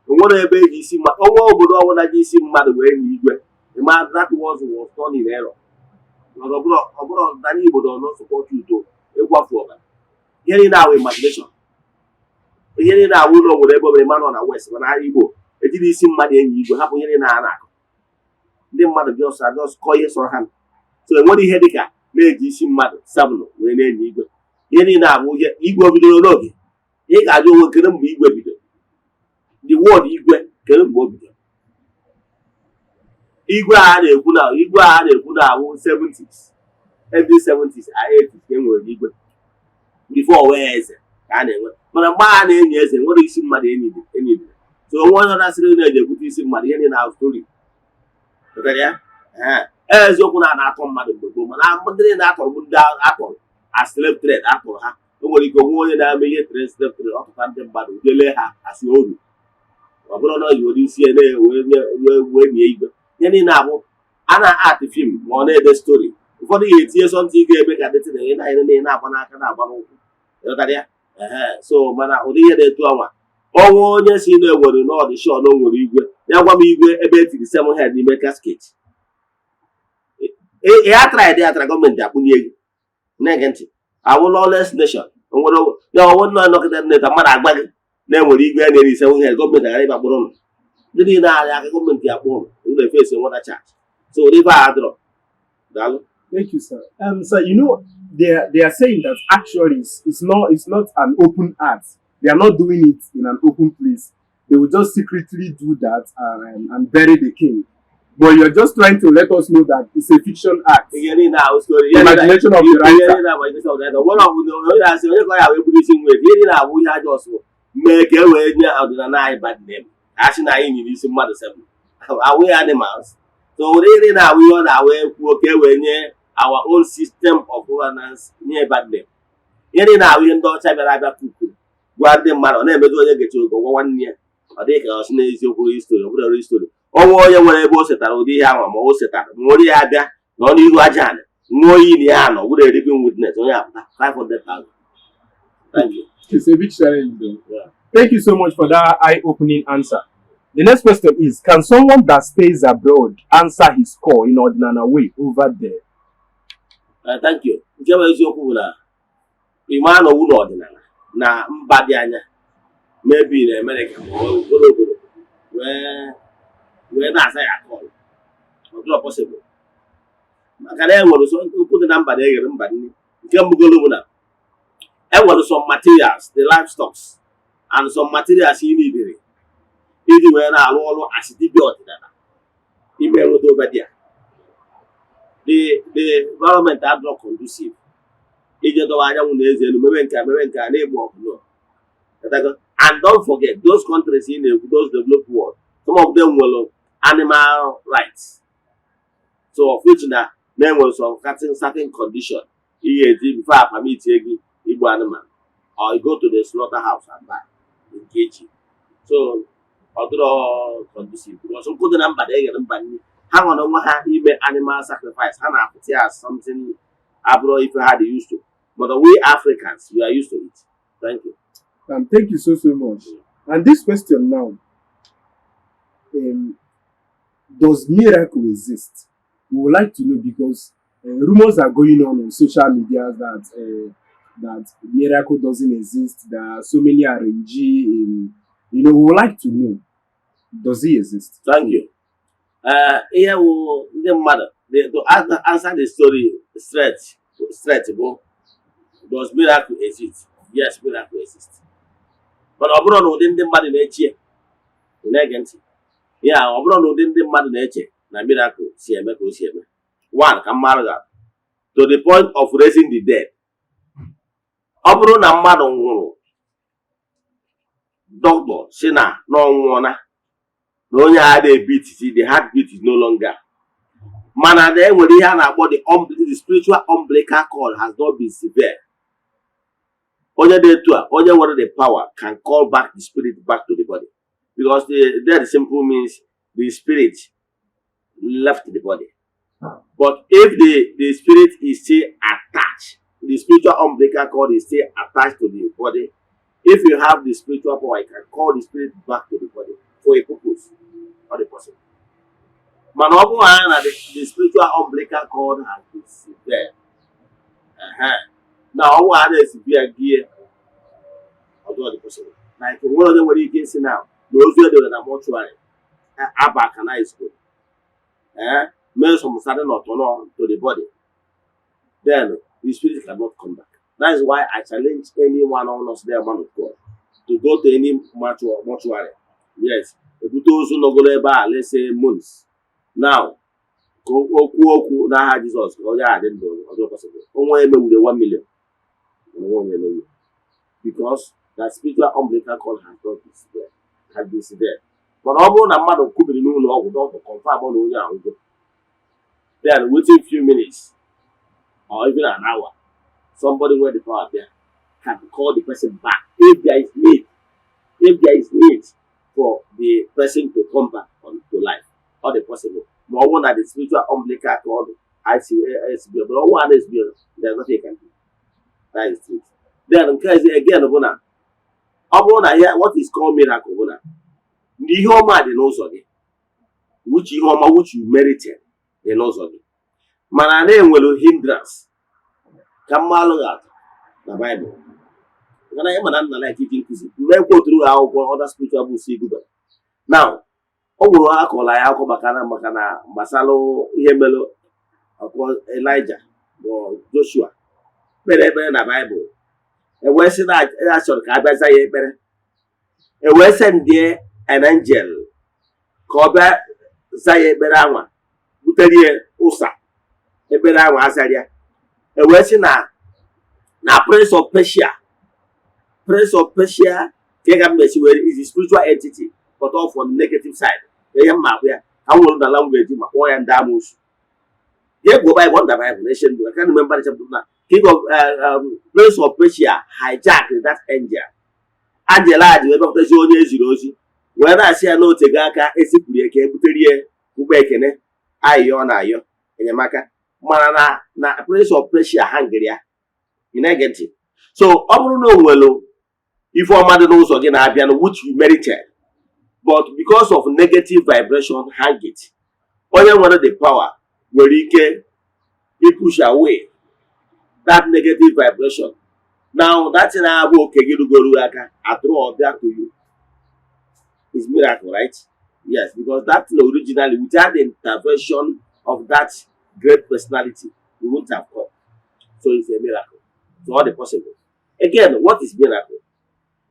onwere ebe eji isi mmadụ onwe obodo ọbụla ji isi mmadụ wee nye igwe. Ịma that was done in error. Ọ bụrụ na Igbo dọ no support udo ịgwafu ọbara. Ihe niile awụ imagination. Ihe niile awụ ụlọ obodo ebe obere ịma nọ na west, mana Igbo ejiri isi mmadụ enyi igwe. Hapụ ihe niile a na-akọ, ndị mmadụ bịa ọsọ just kọọ ihe sọrọ ha. So enwere ihe dịka na-eji isi mmadụ sabụlụ wee na-enye igwe. Ihe niile abụ ihe igwe o bidoro n'oge. Ị ga-ajụ onwe, kedu mgbe igwe bidoro? The word igwe, kedu mgbe o bidoro? Igwe a na-ekwu na awụ 70s, early 70s, 80s ka e nwere igwe. Before wee eze ka a na-enwe, mana mgbe a na-enyi eze nwere isi mmadụ enyi. So onwe onye na-asịrị na-eji ebute isi mmadụ, ihe niile na story pụtara ya. Ee, eziokwu na a na-atọ mmadụ mgbe gboo, mana ndị niile atọrọ bụ ndị atọrọ as slave trade. Atọrọ ha, o nwere ike onwe onye na-eme ihe trade, slave trade, ọtụta ndị mmadụ lelee ha asị oru. Ọ bụrụ na o ji were isi ya wee nie igwe. Ihe niile abụ a na-art film ma ọ na-ede story. Ụfọdụ ga-etinye something ga-eme ka dịtị na na na-agba n'aka, na-agba n'ụkwụ. Ịghọtara ya? Ehe, so mana ụdị ihe na-etu ọnwa ọnwa onye si na-ewere na ọdịshọn o nwere igwe ya, gwa m igwe ebe etiri seven head n'ime casket. Ya tara ya tara gọọmenti akwụnye gị. Na-ege ntị, awụ lawless nation. Onwere ya ọwụ nọ nọkịta neta mmadụ agba gị na-enwere igwe ya na-eri seven head, gọọmenti aghara ịba kpụrụ ụnụ ndị niile arịa aka, gọọmenti akpụ ụnụ ụnụ efesi nweta charge. So ụdị ife a adịrọ. Daalụ. Thank you, sir. Sir, they are saying that actually it's not an open act. They are not doing it in an open place. They will just secretly do that and bury the king. But you're just trying to let us know that it's a fiction act. Ihe niile ahụ story. Imagination of the Ihe writer. niile ahụ imagination of the writer. Onwere ọbụla onye na-asị onye ka ọ ya wee buru isi nwe. Ihe niile abụ ihe aja ọsụ mee ka e wee nye ọdịnala anyị bad name, a sị na anyị nyere isi mmadụ seven awụ animals. So ụdị ihe niile ahụ ihe ọ na-awụ ekwuo ka e wee nye our own system of governance nye bad name. Ihe niile ahụ ihe ndị ọcha bịara abịa kwukwuru gwa ndị mmadụ, ọ na-emezu onye gechi oge gwa nwanne ya, ọ dịghị ka ọ sị n'eziokwu history. Ọ bụrụ history ọnwa onye nwere ebe o setara ụdị ihe ahụ, ma o setara ma onye ya abịa nọ n'ihu aja anị ṅụọ iyi na ya nọ bụrụ a living witness, onye apụta 500,000. Thank you. It's a big challenge, though. Yeah. Thank you so much for that eye-opening answer. The next question is: can someone that stays abroad answer his call in ordinary way over there? Thank you. Nke bụ eziokwu bụ na ime anọwu n'ọdịnala na mba dị anya, maybe na Amerịka ma ọ obodo obodo wee na-aza ya call, ọ dịrọ possible, maka na e nwere so nkụ dị na mba na-eghere mba nri. Nke mbụgolo bụ na e nwere some materials, the livestocks and some materials ị nidere iji wee na-arụ ọrụ as dibịa ọdịnala ime nweta over there. The environment adịrọ conducive ije dọwa anyanwụ na eze elu mebe nke a, mebe nke a na-egbu ọkụ no. Ghọtago? And don't forget, those countries ị na-ekwu, those developed world, some of them nwere animal rights, so of which na na-enwere some certain condition ị ga-eji before a permit gị igbu anụmanụ or you go to the slaughter house and buy nke echi. So ọ dịrọ conducive because nkụ dị na mba na-eghere mba nri. Ha nwere onwe ha ime animal sacrifice, ha na-apụta ya as something abụrụ ife ha dị used to, but we Africans, we are used to it. Thank you. Thank you so, so much. And this question now, does miracle exist? We would like to know because rumors are going on social media that That miracle doesn't exist. There are so many arrange in, we would like to know, does it exist? Thank you. Ihe wụ ndị mmadụ to answer the story straight bụ, does miracle exist? Yes, miracle exist. Mana ọ bụrụ na ụdị ndị mmadụ na-eche, ị na-ege ntị ya, ọ bụrụ na ụdị ndị mmadụ na-eche na miracle si eme ka o si eme. One, ka mmadụ ga to the point of raising the dead, ọ bụrụ na mmadụ nwụrụ, dọkịta si na ọ nwụọna, na onye a na-ebeat, the heartbeat is no longer, mana na enwere ihe a na-akpọ the spiritual umbilical cord has not been severed, onye dị etu a, onye nwere the power can call back the spirit back to the body, because the death simple means the spirit left the body. But if the spirit is still attached, the spiritual umbilical cord is still attached to the body, if you have the spiritual power, you can call the spirit back to the body for a purpose. Ọ dị possible. Mana ọ bụrụ na the spiritual umbilical cord has been severed, na ọ bụrụ na na-esibi ya gie, ọ dị possible. Like, nwere onye nwere ike isi na ozu edere na mortuary aba aka na school, mee some certain ọtọnọ to the body, then the spirit cannot come back. That is why I challenge anyone on us there, man of God, to go to any mortuary. Yes, ebute ozu nọgoro ebe a, let's say months now, ka o kwuo okwu n'aha Jizọs ka onye a dị ndụ. Ọ dị possible. Onwe emewure 1 million, onwe onye emewu, because that spiritual umbilical cord has not been severed, has been severed. Mana ọ bụrụ na mmadụ kwubiri n'ụlọ ọgwụ, dọkịta confirm na onye ahụgo, then within few minutes or even an hour, somebody wey the power bịa can call the person back if there is need for the person to come back on to life. Ọ dị possible ma ọ bụrụ na the spiritual umbilical cord ICSB, but ọ bụrụ na SB, there is nothing you can do. That is it. Then nke ezi again bụ na ọ bụrụ na ihe, what is called miracle, bụ na mgbe ihe ọma dị n'ụzọ gị, which ihe ọma which you merited dị n'ụzọ gị, mana na-enwere hindrance. Ka mmalụ ga-atụ na Baịbụl, mana ịma na nna like iji nkụzi mgbe ekwe oturu ha akwụkwọ other spiritual books igubara. Now, ọ nwere akọla ya akụkọ maka na gbasara ihe mere ọkụ Elijah bụ Joshua kpere ekpere na Baịbụl. E wee sị na ya chọrọ ka a bịa za ya ekpere, e wee sendie an angel ka ọ bịa za ya ekpere anwa, butere ya ụsa ekpere anwa azara ya. E wee sị na Prince of Persia ka ị ga mmesi were is a spiritual entity, but all for the negative side. Ka ihe mma ahụ ya ka m nwere na language ma kpọọ ya ndị amoosu. Jee gụọ Bible, under Bible na ndụ. I can't remember the chapter now. King of Prince of Persia hijacked that angel. Angel a ji wee bịakwutazi onye eziri ozi, wee na-asị ya n'otego aka esipụrụ ya ka e butere ya ụgbọ ekene ayịyọ ọ na-ayọ enyemaka, mana na Prince of Persia hangịrị ya. Ị na-ege ntị? So ọ bụrụ na o nwere ife ọma dị n'ụzọ gị na-abịa, which you merited, but because of negative vibration hang it, onye nwere the power nwere ike push away that negative vibration. Now that thing na-abụ oke gị rugoro aka atụrụ ọbịa to you is miracle, right? Yes, because that thing originally, without the intervention of that great personality, it wouldn't have come. So it's a miracle. So all the possible. Again, what is miracle?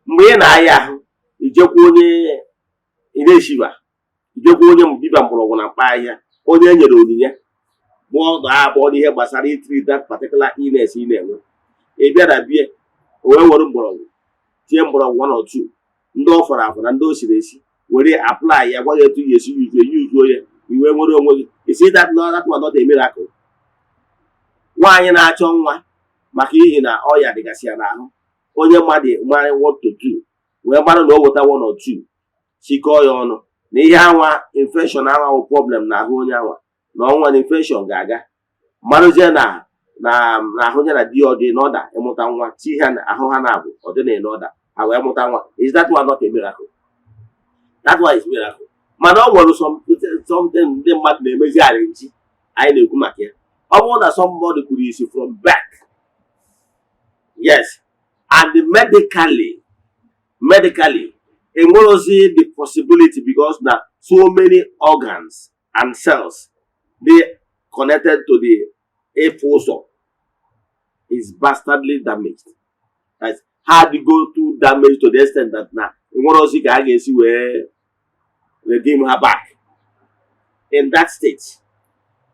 Mgbe ị na-aya ahụ, ijekwa onye ị na-eshiba, ijekwa onye dibịa mgbọrọgwụ na mkpa ahịhịa, onye e nyere onyinye bụ ọdụ akpọ n'ihe gbasara itreat that particular illness ị na-enwe. Ị bịa na bie, o wee were mgbọrọgwụ tie mgbọrọgwụ one or two, ndị ọ fọrọ afọ na ndị o siri esi, were apply ya, gwa gị etu ya esi yuzuo yuzuo ya, i wee nwere onwe gị. You see that? No, that one not a miracle. Nwaanyị na-achọ nwa maka ihi na ọya dịgasị ya n'ahụ, onye mmadụ mara what to do, wee mara na o weta one or two, chikọọ ya ọnụ na ihe anwa, infection anwa wụ problem n'ahụ onye anwa, na ọnwa na infection ga-aga, marụzie na ahụ ya na di ya ọ dị n'ọda ịmụta nwa, chi ha na ahụ ha na-abụ ọ dị na n'ọda, ha wee mụta nwa. Is that one not a miracle? That one is miracle. Mana ọ nwere something ndị mmadụ na-emezi arrange anyị na-ekwu maka ya. Ọ bụrụ na somebody kwuru isi from back Yes, and medically enwerozi the possibility, because na so many organs and cells dey connected to the ịfụ ụzọ is bastardly damaged. That ha adịgo too damaged to the extent that na enwerozi ka a ga-esi wee redeem ha back in that state.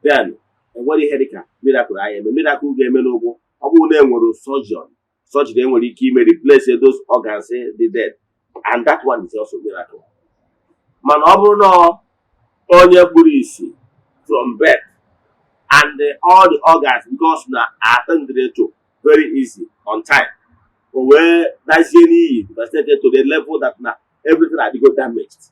Then enwere ihe dịka miracle anyị eme. Miracle ga-eme n'ụgwọ, ọ bụrụ na enwere surgeon, surgery enwere ike ime replace those organs dị dead, and that one is also miracle. Mana ọ bụrụ na onye kpuru isi from birth and all the organs, because na attended to very easy on time, o wee dazie n'iyi, devastated to the level that na everything adịgo damaged,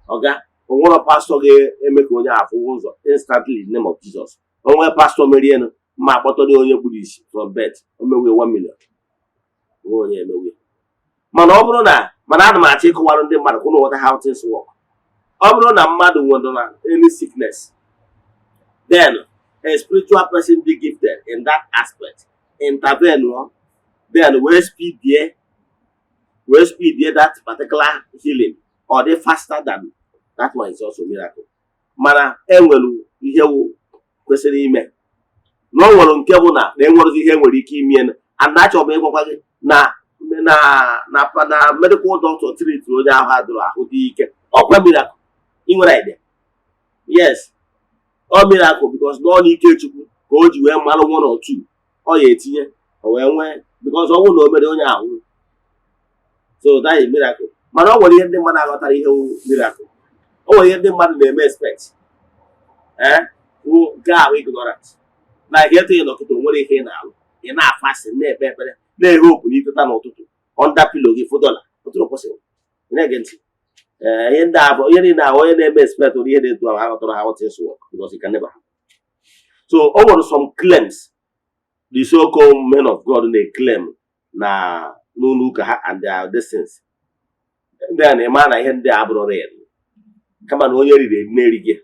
oga, onwere pastor ga-eme ka onye afụ ụzọ instantly in the name of Jesus. Onwe pastor merienu ma akpọtara onye kpuru isi from birth, o mewe 1 million, onwe onye emewe. Mana ọ bụrụ na, mana ana m achọ ịkọwara ndị mmadụ ka ụnụ ghọta how things work. Ọ bụrụ na mmadụ nwere na any sickness, then a spiritual person dị gifted in that aspect intervene, then wee speedie that particular healing or dị faster than that one is also miracle. Mana enwere ihe wụ kwesịrị ime na o nwere nke bụ na na enwerezi ihe enwere ike ime, and achọrọ m ịgwakwa gị na medical doctor treat onye ahụ adụrụ ahụ dị ike, ọkwa miracle. Ị nwere idea? Yes, ọ miracle, because n'ọ n'ike Chukwu ka o ji wee malụ one or two ọ ya etinye o wee nwee, because ọ bụrụ na o mere onye ahụ. So that is miracle. Mana ọ nwere ihe ndị mmadụ aghọtara ihe wụ miracle. O nwere ihe ndị mmadụ na-eme expect, ee, wụ nke ahụ ignorant. Like etu ị nọkịta, o nwere ihe ị na-alụ, ị na-afasị, na-ekpe ekpere, na-ehe opu n'iteta n'ụtụtụ, under pillow gị fụ dọla otu kwesịrị. Ị na-ege ntị? Ee, ihe ndị a bụ ihe niile ahụ onye na-eme expect ụdị ihe na-etu ahụ aghọtara how things work, because it can never happen. So o nwere some claims the so-called men of God na-eclaim na n'ụlọ ụka ha and their distance. Ndị a na-eme na ihe ndị a abụrụ real, kama na onye riri eri na-erighị.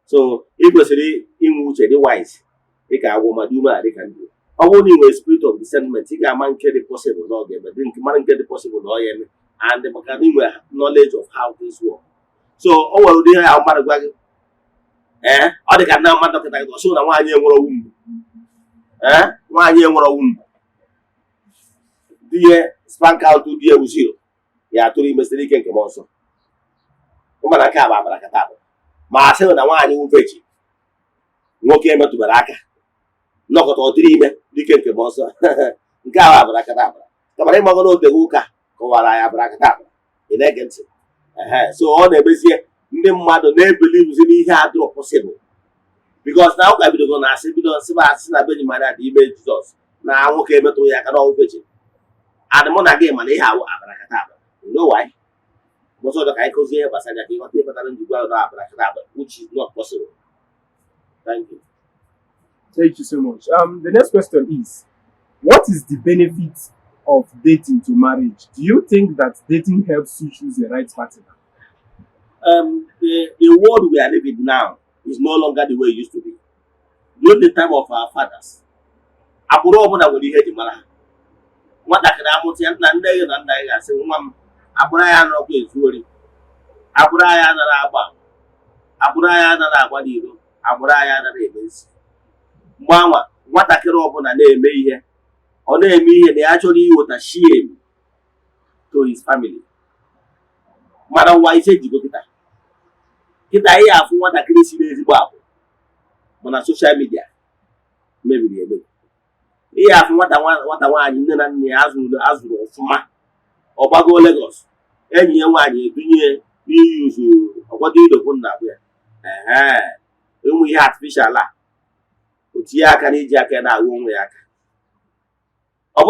So ị kwesịrị inwe uche dị wise dịka agwọ, ma dị umeala dịka ndị. Ọ bụrụ na ị nwere spirit of discernment, ị ga-ama nke dị possible na ọ ga-eme, dị nke mara nke dị possible na ọ ya eme, and maka na ị nwere knowledge of how things work. So o nwere ụdị ihe ahụ mmadụ gwa gị, ee, ọ dị ka nna mmadụ dọkịta gị ọsị na nwaanyị enwere ọnwụ mgbu, ee, nwaanyị enwere ọnwụ mgbu, di ya sperm count di ya 0, ya atụrụ ime site n'ike nke mmụọ nsọ. Mana nke a bụ abarakata abụ ma a sị na nwaanyị wụ virgin, nwoke emetụbara aka, nnọkọta ọ dịrị ime n'ike nke mmụọ nsọ, nke a bụ abarakata abara. Kamara ịmago na oteghị ụka kọwara ya abarakata abara. Ị na-ege ntị? Ehe, so ọ na-emezie ndị mmadụ na-ebelievezi n'ihe adịrọ possible, because na ụka bidogo na asị bido nsịba asị na Virgin Maria dị ime Jizọs na nwoke emetụghị ya aka na ọwụ virgin. And mụ na gị mana ihe awụ abarakata abara. You know why? Mbọsị ọzọ ka anyị kụzie ihe gbasara ya ka ịghọta ihe kpatara njikwa ahụ na abarakata abara, which is not possible. Thank you. Thank you so much. The next question is, what is the benefit of dating to marriage? Do you think that dating helps you choose the right partner? The world we are living now is no longer the way it used to be. During the time of our fathers, agbụrụ ọbụla nwere ihe eji mara ha. Nwatakịrị amụta ya, nna nne gị na nna gị ga-asị, "Nwa m, agbụrụ anyị anọkwa ezu ori, agbụrụ anyị anaghị agba ama, agbụrụ anyị anaghị agba n'iro, agbụrụ anyị anaghị eme nsi." Mgbe anwa nwatakịrị ọbụla na-eme ihe, ọ na-eme ihe na ya chọrọ iweta shame to his family. Mana ụwa ise jigo kịta kịta, ihe afụ nwatakịrị si n'ezigbo agbụrụ, mana social media mebiri emebi. Ihe afụ nwata nwaanyị nne na nna ya azụrụ ọfụma, ọ gbago Lagos, enyi ya nwaanyị edunye n'iyuzu ọkwado idokwu nna ya, ehe, ụmụ ihe artificial a, o tinye aka n'iji aka ya na-aghọ onwe ya aka. Ọ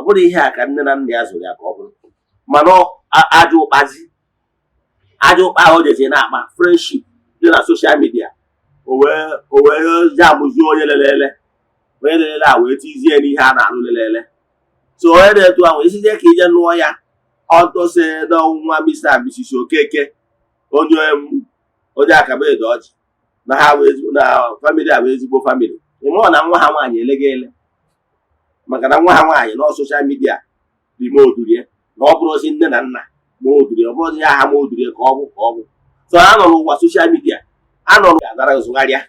bụrụ ihe a ka nne na nna ya zụrụ ya ka ọ bụrụ, mana ajọ ụkpazi, ajọ ụkpa ahụ o jezi na-akpa friendship dị na social media, o wee jamụzie onye lelele, onye lelele a wee tizie n'ihe a na-alụ lelele. So onye na-etu ahụ isizie ka ije nụọ ya ọtọse n'ọnwa Mr. and Mrs. Okeke, onye akaba edo ọjị na ha na family a bụ ezigbo family. Ị mụọ na nwa ha nwaanyị elega ele. Maka na nwa ha nwaanyị nọ social media ime odurie, na ọ bụrụ ozi nne na nna ma odurie, ọ bụrụ ya ha ma odurie ka ọ bụ so ha nọ n'ụwa social media a nọ ga-anara zụgharịa.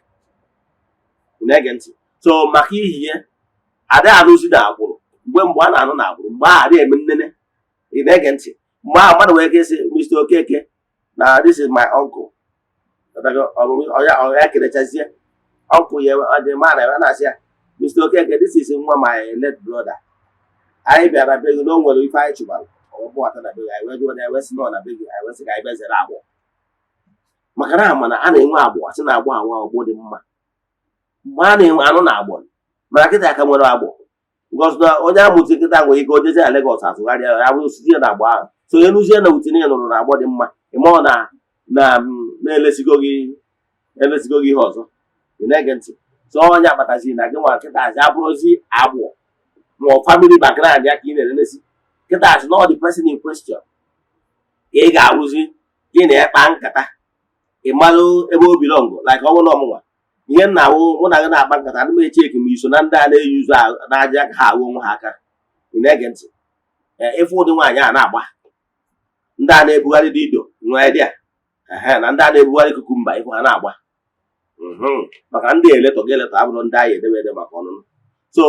Na-ege ntị. So maka ihi ya, ada arụzi na agbụrụ. Mgbe mgbe a na-anụ na agbụrụ, mgbe ahụ adịghị eme nnene. Ị na-ege ntị? Mgbe ahụ mmadụ nwere ike ịsị Mr. Okeke na this is my uncle. Ọ ya kelechazie uncle ya, ọ dị ma na ya na-asị ya, "Mr. Okeke, this is nwa my late brother. Anyị bịara be gị na o nwere ife anyị chụbara ọgbọata na be gị. Anyị wee jụọ na wee sị nọ na be gị, anyị wee sị ka anyị bịa zere agbụ, maka na ama na a na-enwe agbụ, asị na agbụ awa ọgbụ dị mma." Mgbe a na-enwe anụ na agbụ, mana kịta ka nwere agbụ, because na onye amụzi kịta nwere ike ojezie na Lagos atụgharịa ya bụrụ site na agba ahụ. So onye nụzie na utinye nụrụ na agbọ dị mma, ịmụọ na na na-elesigo gị, elesigo gị ihe ọzọ. Ị na-ege ntị? So onye akpatazi na gị nwa kịta azị abụrụzi agbụ ma ọ family background ya ka ị na-elelesi kịta azị na ọ dị person in question ka ị ga-arụzi gị na ya kpaa nkata, ị malụ ebe o belong. Like ọ bụrụ na ọmụnwa ihe nna awụ, mụ na gị na-akpa nkata, ana m echeki ma iso na ndị a na-eyuzu n'aja aka ha ahụ onwe ha aka. Ị na-ege ntị? Ee, ịfụ ụdị nwaanyị a na-agba, ndị a na-ebugharị dido nwee dị a, ehe, na ndị a na-ebugharị cucumber, ịfụ ha na-agba. Maka ndị eletọ gị eletọ abụrụ ndị anyị edebe ede maka ọnụnụ. So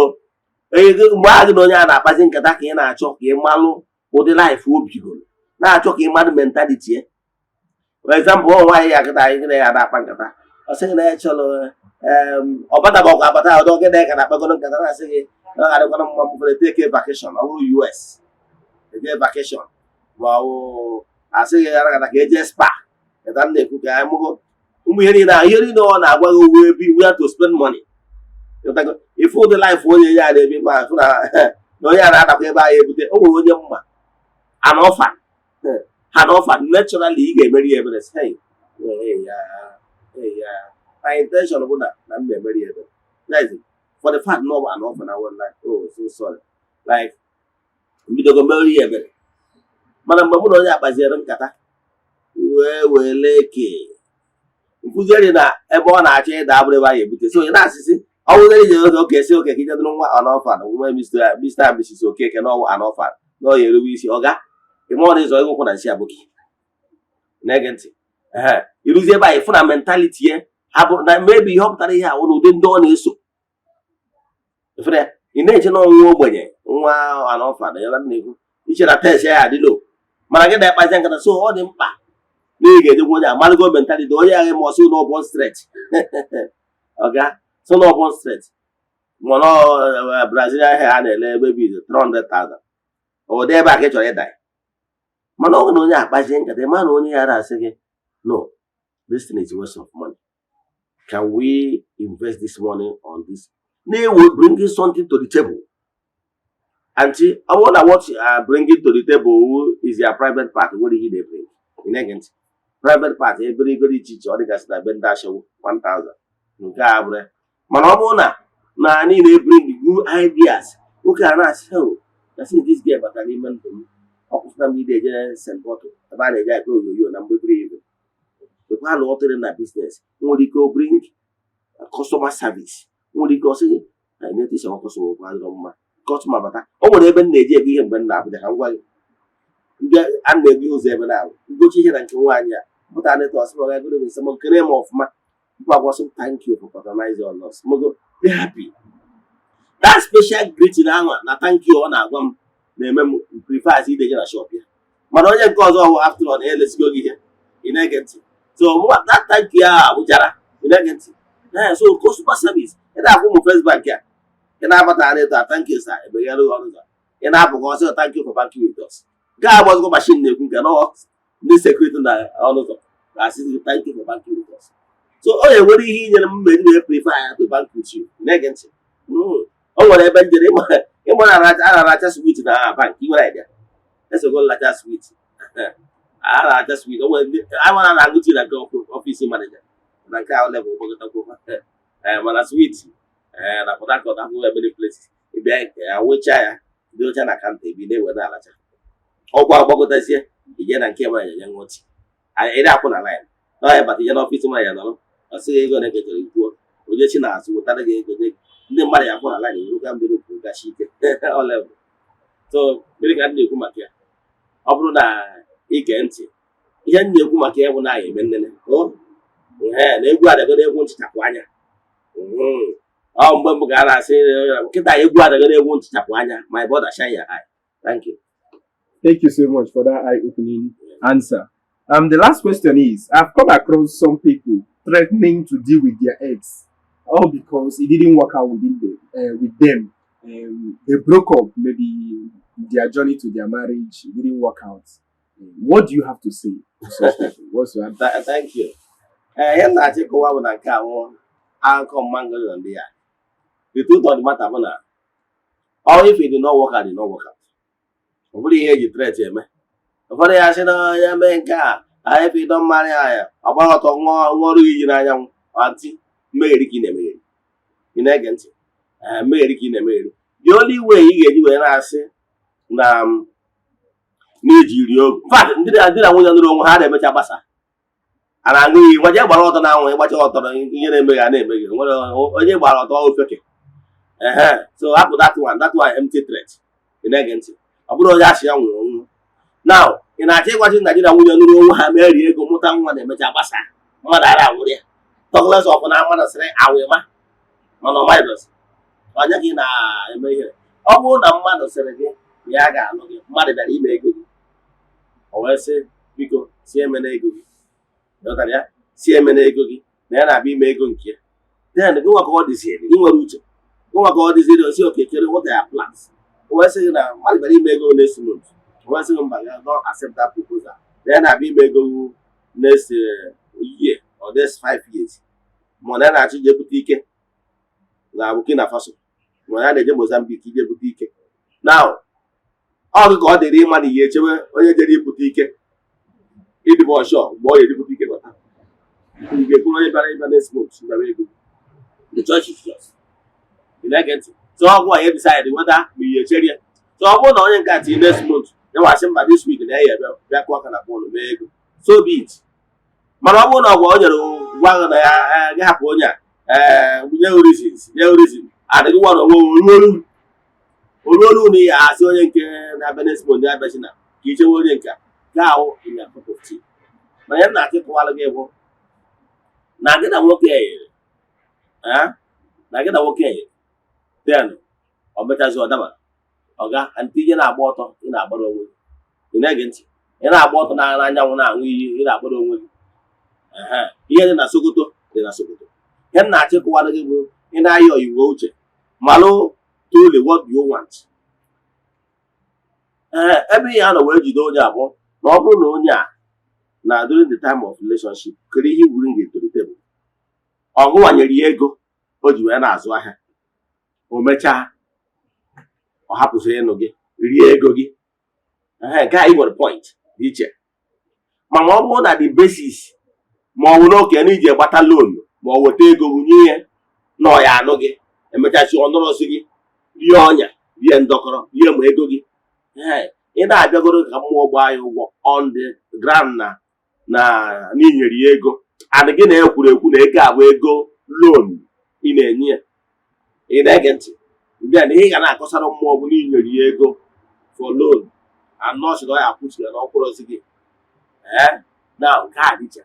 mgbe ahụ gị na onye a na-akpazi nkata, ka ị na-achọ ka ị malụ ụdị life o bigoro, na-achọ ka ị malụ mentality ya. For example, ọ nwaanyị ya kịta anyị gị na ya na-akpa nkata, ọ sị gị na ya chọrọ ọ bata ma ọkwa abata ọdọ gị na ya ka na-akpagoro nkata, na-asị gị na ọ ga-adịkwana mma mgbe take vacation, ọ bụrụ US eje vacation, ma ọ bụ asị gị gara ka eje spa. Kịta m na-ekwu ka anyị mụgo ụmụ ihe niile ahụ, ihe niile ọ na-agwa gị owu ebe where to spend money. Ịghọtago? Ife ụdị life onye ya na-ebi, ma fụ na na onye a na-adakwa ebe ahụ ebute o nwere onye mma an orphan, an orphan, naturally ị ga-emeri ya ebere. Sị, "Hey, hey, ya, hey, ya." My intention bụ na na m ga-emeri ya ebere. That is it. For the fact na ọ bụ an orphan, I was like, "Oh, so sorry." Like mbidogo meri ya ebere, mana mgbe mụ na onye akpaziere nkata wee wele ke nkụzieri na ebe ọ na-achọ ịda abụrụ ebe anyị ebute. So ị na-asịsị ọ bụrụ ije oge oke si oke ka ijedụrụ nwa an orphan, nwa Mr. and Mrs. Okeke na ọwụ an orphan na ọ ya eruwe isi ọga ime ọ na-ịzọ ịgụkwụ na nsị abụghị. Na-ege ntị? Ehe, iruzie ebe anyị fụ na mentality ya abụ na maybe ihe ọ pụtara ihe awụ na ụdị ndị ọ na-eso. Ịfụrụ ya, ị na-eche na ọnwa ogbenye nwa an orphan ya na-ekwu iche na test ya adịlo, mana gị na-ekpazi nkata. So ọ dị mkpa na ị ga-ejekwa onye amalụgo mentality onye agha, ma ọsị na ọbọ straight ọga so na ọbọ straight, mana Brazilian hair a na-ele ebe bi 300,000, ụdị ebe a ka ị chọrọ ịda ya. Mana ọ bụ na onye akpazie nkata, ịma na onye ya asị gị, "No, this thing is waste of money. Can we invest this money on this?" Na-ewe bringing something to the table. Aunty, ọ bụrụ na what you are bringing to the table is your private part, nwere ihe ị na-ebring. Ị na-ege ntị? Private part ebere ego dị iche iche ọ dịgasị na be ndị ashawo 1000 nke a bụrụ ya. Mana ọ bụrụ na na anyị na-ebring good ideas, nwoke a na-asị, "Oh, na since this girl batara n'ime ndụ m, ọ kwụsịna m ide eje St. Bottle ebe a na-eje akpa onyonyo na mgbe buru ibu ekwe alụ ọtụrụ na business." Nwere ike o bring customer service, nwere ike ọ sị gị na notice our customer okwu adịrọ mma, customer bata. O nwere ebe m na-eji ego ihe mgbe m na-Abuja, ka m gwa gị, ndị a na-ego ụzọ ebe na-ahụ ngochi ihe na nke nwaanyị a pụta neta ọsị m ọga goro m nsị m kene m ọfụma mkpa gwasị m, "Thank you for patronizing on us." Mogo be happy. That special greeting ahụ na thank you ọ na-agwa m na-eme m prefer as ideje na shop ya. Mana onye nke ọzọ hụ, after all, na-elesigo gị ihe. Ị na-ege ntị? So mụnwa, that thank you ahụ abụjara. Ị na-ege ntị? Na so customer service, ị na-akwụ ụmụ First Bank a, ị na-abata na eto, "Thank you sir," emeghere gị ọnụ ụzọ. Ị na-apụ ka ọsị, "Thank you for banking with us." Nke a gbazikwa machine na-ekwu nke na ndị security na ọnụ ụzọ na-asị gị, "Thank you for banking with us." So ọ ga-enwere ihe inyere m mgbe na prefer ya to bank with you. Ị na-ege ntị? O nwere ebe njere ịma na a na-aracha sweet na bank. Ị nwere idea? Esego nlacha sweet, a na-aracha sweet. O nwere ndị ama na na-aṅụ tii na nke office manager na nke ahụ level gbagotakwu. Ee, mana sweet, ee, na Port Harcourt ahụ many places, ị bịa awụcha ya dị ọcha na counter ebi na-ewe na-alacha ọgwụ agbagotazie ije na nke manager nye ṅụọ tii, ị na-akwụ na line na ọya bata ije n'office manager nọrọ, ọ sịghị ego na-eke chọrọ ikwuo onye chi na-azụ wetara gị ego nye gị. Ndị mmadụ ya kwụ na line ewerukwa mmiri kwuru gachi ike ọ level. So gịnị ka m na-ekwu maka ya? Ọ bụrụ na ige ntị, ihe m na-ekwu maka ya bụ na anyị eme nnene o ee na egwu adagodo, egwu nchichapụ anya. Ọ mgbe mbụ ka a na-asị nkịta egwu adagodo, egwu nchichapụ anya. My brother, shine your eye. Thank you. Thank you so much for that eye-opening answer. The last question is: I've come across some people threatening to deal with their ex, all because it didn't work out with them. They broke up. Maybe their journey to their marriage, it didn't work out. What do you have to say to such people? What's your advice? Thank you. Ee, ihe m na-achọ ịkọwa bụ na nke a nwụ akụkọ mma ngozi na ndị ya. The truth of the matter bụ na all if it did not work out, did not work out. Ọ bụrụ ihe eji threat eme. Ụfọdụ ya sị na ya mee nke a anyị if you don't marry ya, ọ gbara ọtọ ṅụọ ṅụọrụ gị iyi n'anyanwụ. Anti mmegheri ka ị na-emegheri. Ị na-ege ntị? Ee, mmegheri ka ị na-emegheri. The only way ị ga-eji wee na-asị na n'iji rie ogu. In fact, ndị na di na nwunye nụrụ onwe ha na-emecha gbasa, a na-aṅụ iyi nwaje gbara ọtọ n'anwụ. Ịgbacha ọtọ na ihe na-emeghe a na-emeghe nwere onye gbara ọtọ ofeke. Ehe, so hapụ that one, that one empty threat. Ị na-ege ntị? Ọ bụrụ onye asị ya nwụrụ ọnwụ now, ị na-achọ ịgwachi Naijiria nwunye nụrụ onwe ha merie ego mụta nwa na-emecha gbasa, mmadụ ara anwụrụ ya, talk less of na mmadụ sịrị awịma mana ọ maghịdozi onye gị na-eme ihe. Ọ bụrụ na mmadụ sịrị gị na ya ga-alụ gị, mmadụ bịara ime ego gị, o wee sị, biko si emena ego gị. Ghọtara ya? Si emena ego gị na ya na-abịa ime ego nke ya. Then gịnwa ka ọ dịzieri, ị nwere uche, gịnwa ka ọ dịzieri osi oke kere, what are your plans? O wee sị gị na mmadụ bịara ime ego next month, o wee sị gị mba, ya don't accept that proposal, na ya na-abịa ime ego next year or next 5 years, ma na ya na-achọ ije bute ike na Burkina Faso, ma ya na-eje Mozambique ije bute ike. Now ọ gị ka ọ dịrị ịma na ihe echewe onye jere ibute ike, ịdịbụ ọshọ mgbe ọ ga-edibute ike bata. Ị ga-ekwuru onye bịara ịbịa next month bịara ego. The choice is yours. Ị na-ege ntị? So ọ bụ onye decide whether ma ihe echere ya. So ọ bụrụ na onye nke a tinye next month, ya wasị mba, this week na ya bịa bịa kụọ aka na bọọlụ mee ego, so be it. Mana ọ bụrụ na ọ gwa o nyere gwa gị na ya gị hapụ onye a, ee, nye reasons, nye reason adịghị nwa na onwe oruolu na ya asị onye nke na-abịa next month ya abịachi na ka ichewe onye nke a gaa ahụ in your cup of tea. Mana ya na-achọ ịkọwalụ gị bụ na gị na nwoke yiri, na gị na nwoke yiri, then ọ mechazi ọ daba ọga ntị ihe na-agba ọtọ, ị na-agbara onwe gị. Ị na-ege ntị? Ị na-agba ọtọ n'anyanwụ na-aṅụ iyi, ị na-agbara onwe gị. Ehe, ihe dị na Sokoto dị na Sokoto. Ihe m na-achọ ịkọwara gị bụ ị na-ayọ iwe uche malụ truly what you want. Ee, ebe ihe a nọ wee jide onye abụọ na ọ bụrụ na onye a na during the time of relationship, kedu ihe i bring to the table? Ọ gụwanyere ya ego o ji wee na-azụ ahịa, o mechaa ọ hapụziri ịnụ gị, rie ego gị. Ehe, nke a ị nwere point dị iche. Mana ọ bụrụ na the basis ma ọ bụ n'oke na iji gbata loan ma ọ weta ego nye ya na ọ ya anụ gị, emechachi ọ nọrọzi gị, rie ọnya, rie ndọkọrọ, rie ma ego gị. Ee, ị na-abịagoro ka mmụọ gbaa ya ụgwọ on the ground na n'inyere ya ego and gị na-ekwuru ekwu na ego a bụ ego loan ị na-enye ya. Ị na-ege ntị? Then ihe ị ga na-akọsara mmụọ bụ na inyere ya ego for loan and nọọsụ na ọ ya akwụchi ya na ọkwụrọzi gị. Ee, na nke a dị iche.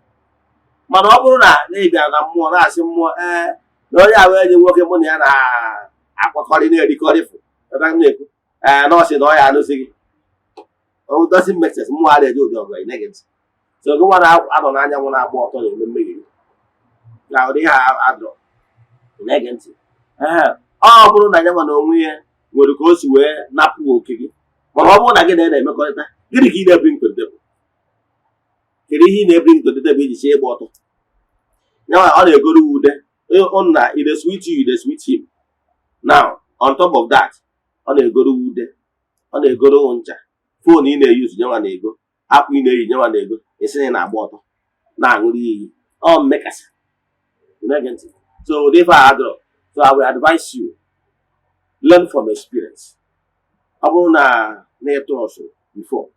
Mana ọ bụrụ na ị bịara na mmụọ na-asị mmụọ, ee, na onye ahụ enyi nwoke mụ na ya na-akwakọrị na-erikọrị fụ ebe m na-ekwu, ee, nọọsụ na ọ ya anụzi gị, o doesn't make sense. Mmụọ a na-eje ụdị ọgụ. Ị na-ege ntị? So gị nwa na-anọ n'anyanwụ na-agba ọtọ na-eme mmegheri na ụdị ha adọrọ. Ị na-ege ntị? Ee, ọ bụrụ na ya nwa na onwe ya nwere ka o si wee napụ oke gị, mana ọ bụrụ na gị na ya na-emekọrịta, gịnị ka ị na-ebring to the table? Kedu ihe ị na-ebring to the table iji chee ịgba ọtọ? Ya ọ na-egoro ude na e dey sweet you, e dey sweet him. Now, on top of that, ọ na-egoro ude, ọ na-egoro ncha, phone ị na-eyuzu nyenwa na-ego, akwa ị na-eyi nyenwa na-ego. Esi na ị na-agba ọtọ na-aṅụrụ iyi, ọ mmekasị. Ị na-ege ntị? So ụdị ife a adọrọ. So I will advise you, learn from experience. Ọ bụrụ na ị trust before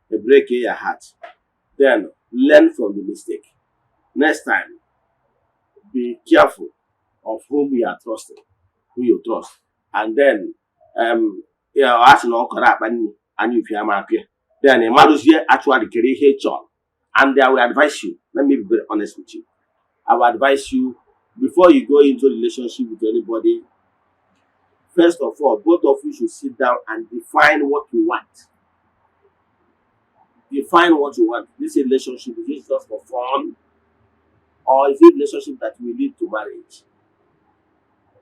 they break your heart, then learn from the mistake. Next time, be careful of whom you are trusting. who you trust. And then ya a sị na ọ kọrọ akpa nri anya ufi ama akụ ya. Then ị marụzie actually kere ihe ị chọrọ. And I will advise you, let me be very honest with you, I will advise you, before you go into relationship with anybody, first of all, both of you should sit down and define what you want. Define what you want. This relationship, is it just for fun or is it relationship that will lead to marriage?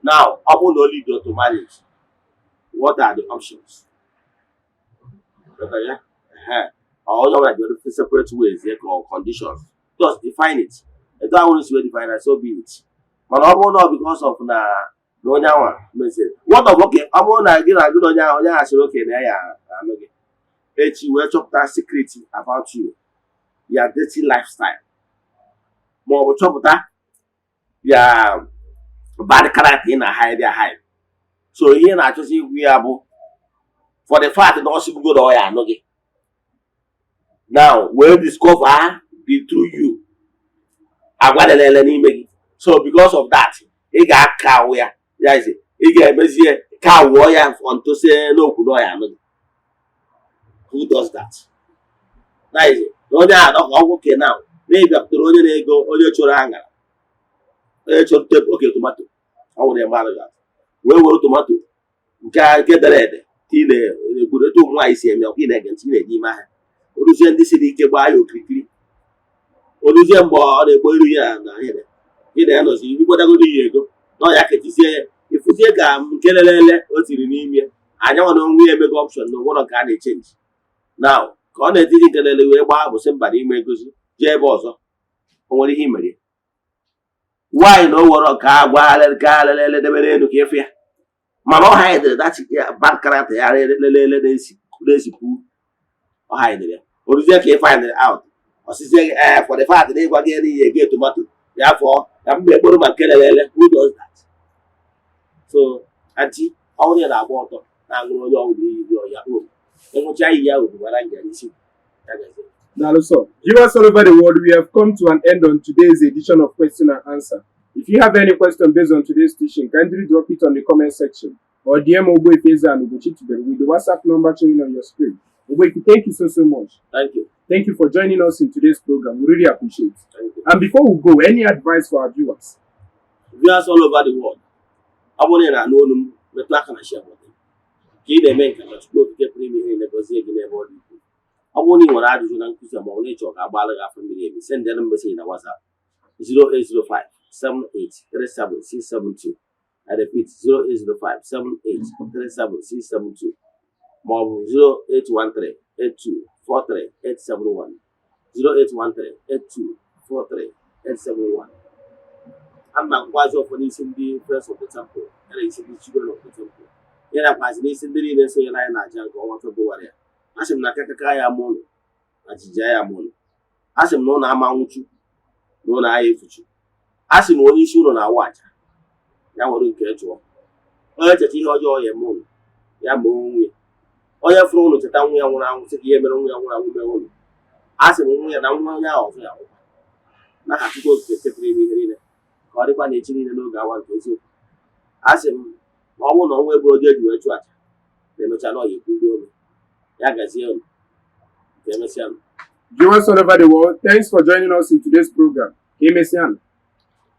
Now, ọ bụrụ na o lead to marriage, what are the options? Okay, yeah? Or onye ọbụla ji separate ways, yeah, or conditions. Just define it. Etu ahụ si wee define it, so be it. Mana ọ bụrụ na ọ because of na onye anwa meziri, what of, okay, ọ bụrụ na gị na onye ahụ sịrị okay na ya anụ gị echi, wee chọpụta secret about you, your dirty lifestyle, ma ọ bụ chọpụta ya bad character ị na hide ya hide. So ihe ị na-achọzi ikwu ya bụ, for the fact na ọ sịbugo na ọ ya anụ gị now, wee discover the true you, agwa lelele n'ime gị. So because of that, ị ga-aka awụ ya, ya isi ị ga-emezie ka wụọ ya ntose n'okwu na ọ ya anụ gị. Who does that? That is na onye ahụ ọgwụ oke now na ịbịakwutere onye na-ego, onye chọrọ aṅara, onye chọrọ oke tomato, ọ nwere mmadụ ga wee were tomato nke a nke dere ede ka ị na-ekwuru etu ụmụ nwaanyị si eme ọkwa. Ị na-ege ntị, ị na-eje ime ahịa, oluzie ndị siri ike gbaa ya okirikiri, oluzie mgbe ọ na-egbo iru ya na ahịrị ị na-anọzi igbodagoro ya ego na ọ ya kechizie ya, ịfụzie ka nke lelele o tiri n'ime anyanwụ na onwe ya emego option na onwere nke a na-echange now ka ọ na-etiri nke lele wee gbaa bụsị mba n'ime egozi jee ebe ọzọ. O nwere ihe i mere nwaanyị na o were ka agwa ka lelele debere elu ka ịfụ ya, mana ọ hidere that bad character ya lelele na-esikwu, ọ hidere ya. O ruzie ka ị find it out, ọsịzie gị ee, for the fact na ịgwa gị n'ihi ege tomato ya fọọ ya mgbe ekporo ma nke lelele. Who does that? So aunty, ọ bụrụ na ị na-agba ọtọ na-aṅụrụ onye ọbụla iyi gị ọya o ịṅụcha iyi ya ugbu mara nga n'isi ya gazie. Daalụ sir. Viewers all over the world, we have come to an end on today's edition of Question and Answer. If you have any question based on today's teaching, kindly drop it on the comment section or DM Ogbuefi Eze-Ana Ugochi Tubelu with the WhatsApp number showing on your screen. Ogbuefi, thank you so, so much. Thank you. Thank you for joining us in today's program. We really appreciate it. Thank you. And before we go, any advice for our viewers? Viewers all over the world, ọ bụrụ na ị na-anụ olu m, metụ aka na share button ka ị na-eme nke ma Chukwu Okike pụrụ ime ihe niile gọzie gị n'ebe ọ dị ukwuu. Ọ bụrụ na ị nwere ajụjụ na nkụzi a ma ọ bụ na ịchọ ka agbaala gị afọ mmiri emi, sendere m message na WhatsApp 0805 7837672. I repeat, 0805 7837672, ma ọ bụ 0813 8243 871, 0813 8243 871. A na-akwụkwazị ụfọdụ isi ndị Friends of the Temple ya na isi ndị Children of the Temple ya, nakwazi n'isi ndị niile sonyere anyị na-aja nke ọnwa Febụwarị a. A sị m na akakaka ya ama ụnụ na jija ya ama ụnụ. A sị m na ụnụ ama nwụchu na ụnụ agha efuchu. A sị m onye isi ụnụ na-awụ aja ya nwere nke chụọ onye cheta ihe ọjọọ ya eme ụnụ ya ma onwe ya, onye fụrụ ụnụ cheta nwa ya nwụrụ anwụ, sị ka ihe mere nwa ya nwụrụ anwụ mee ụnụ. A sị m nwa ya na nwa onye ahụ ọzọ ya nwụkwa n'aha Chukwu Okike nke pụrụ ime ihe niile, ka ọ dịkwa n'echi niile n'oge awa nke eziokwu. A sị m ma ọ bụrụ na ọnwa egburu oge eji wee chụọ aja na-emecha na ọ ya ekwu ndị olu ya gazie unu ka emesịa nụ. Viewers all over the world, thanks for joining us in today's program. Ka emesịa nụ.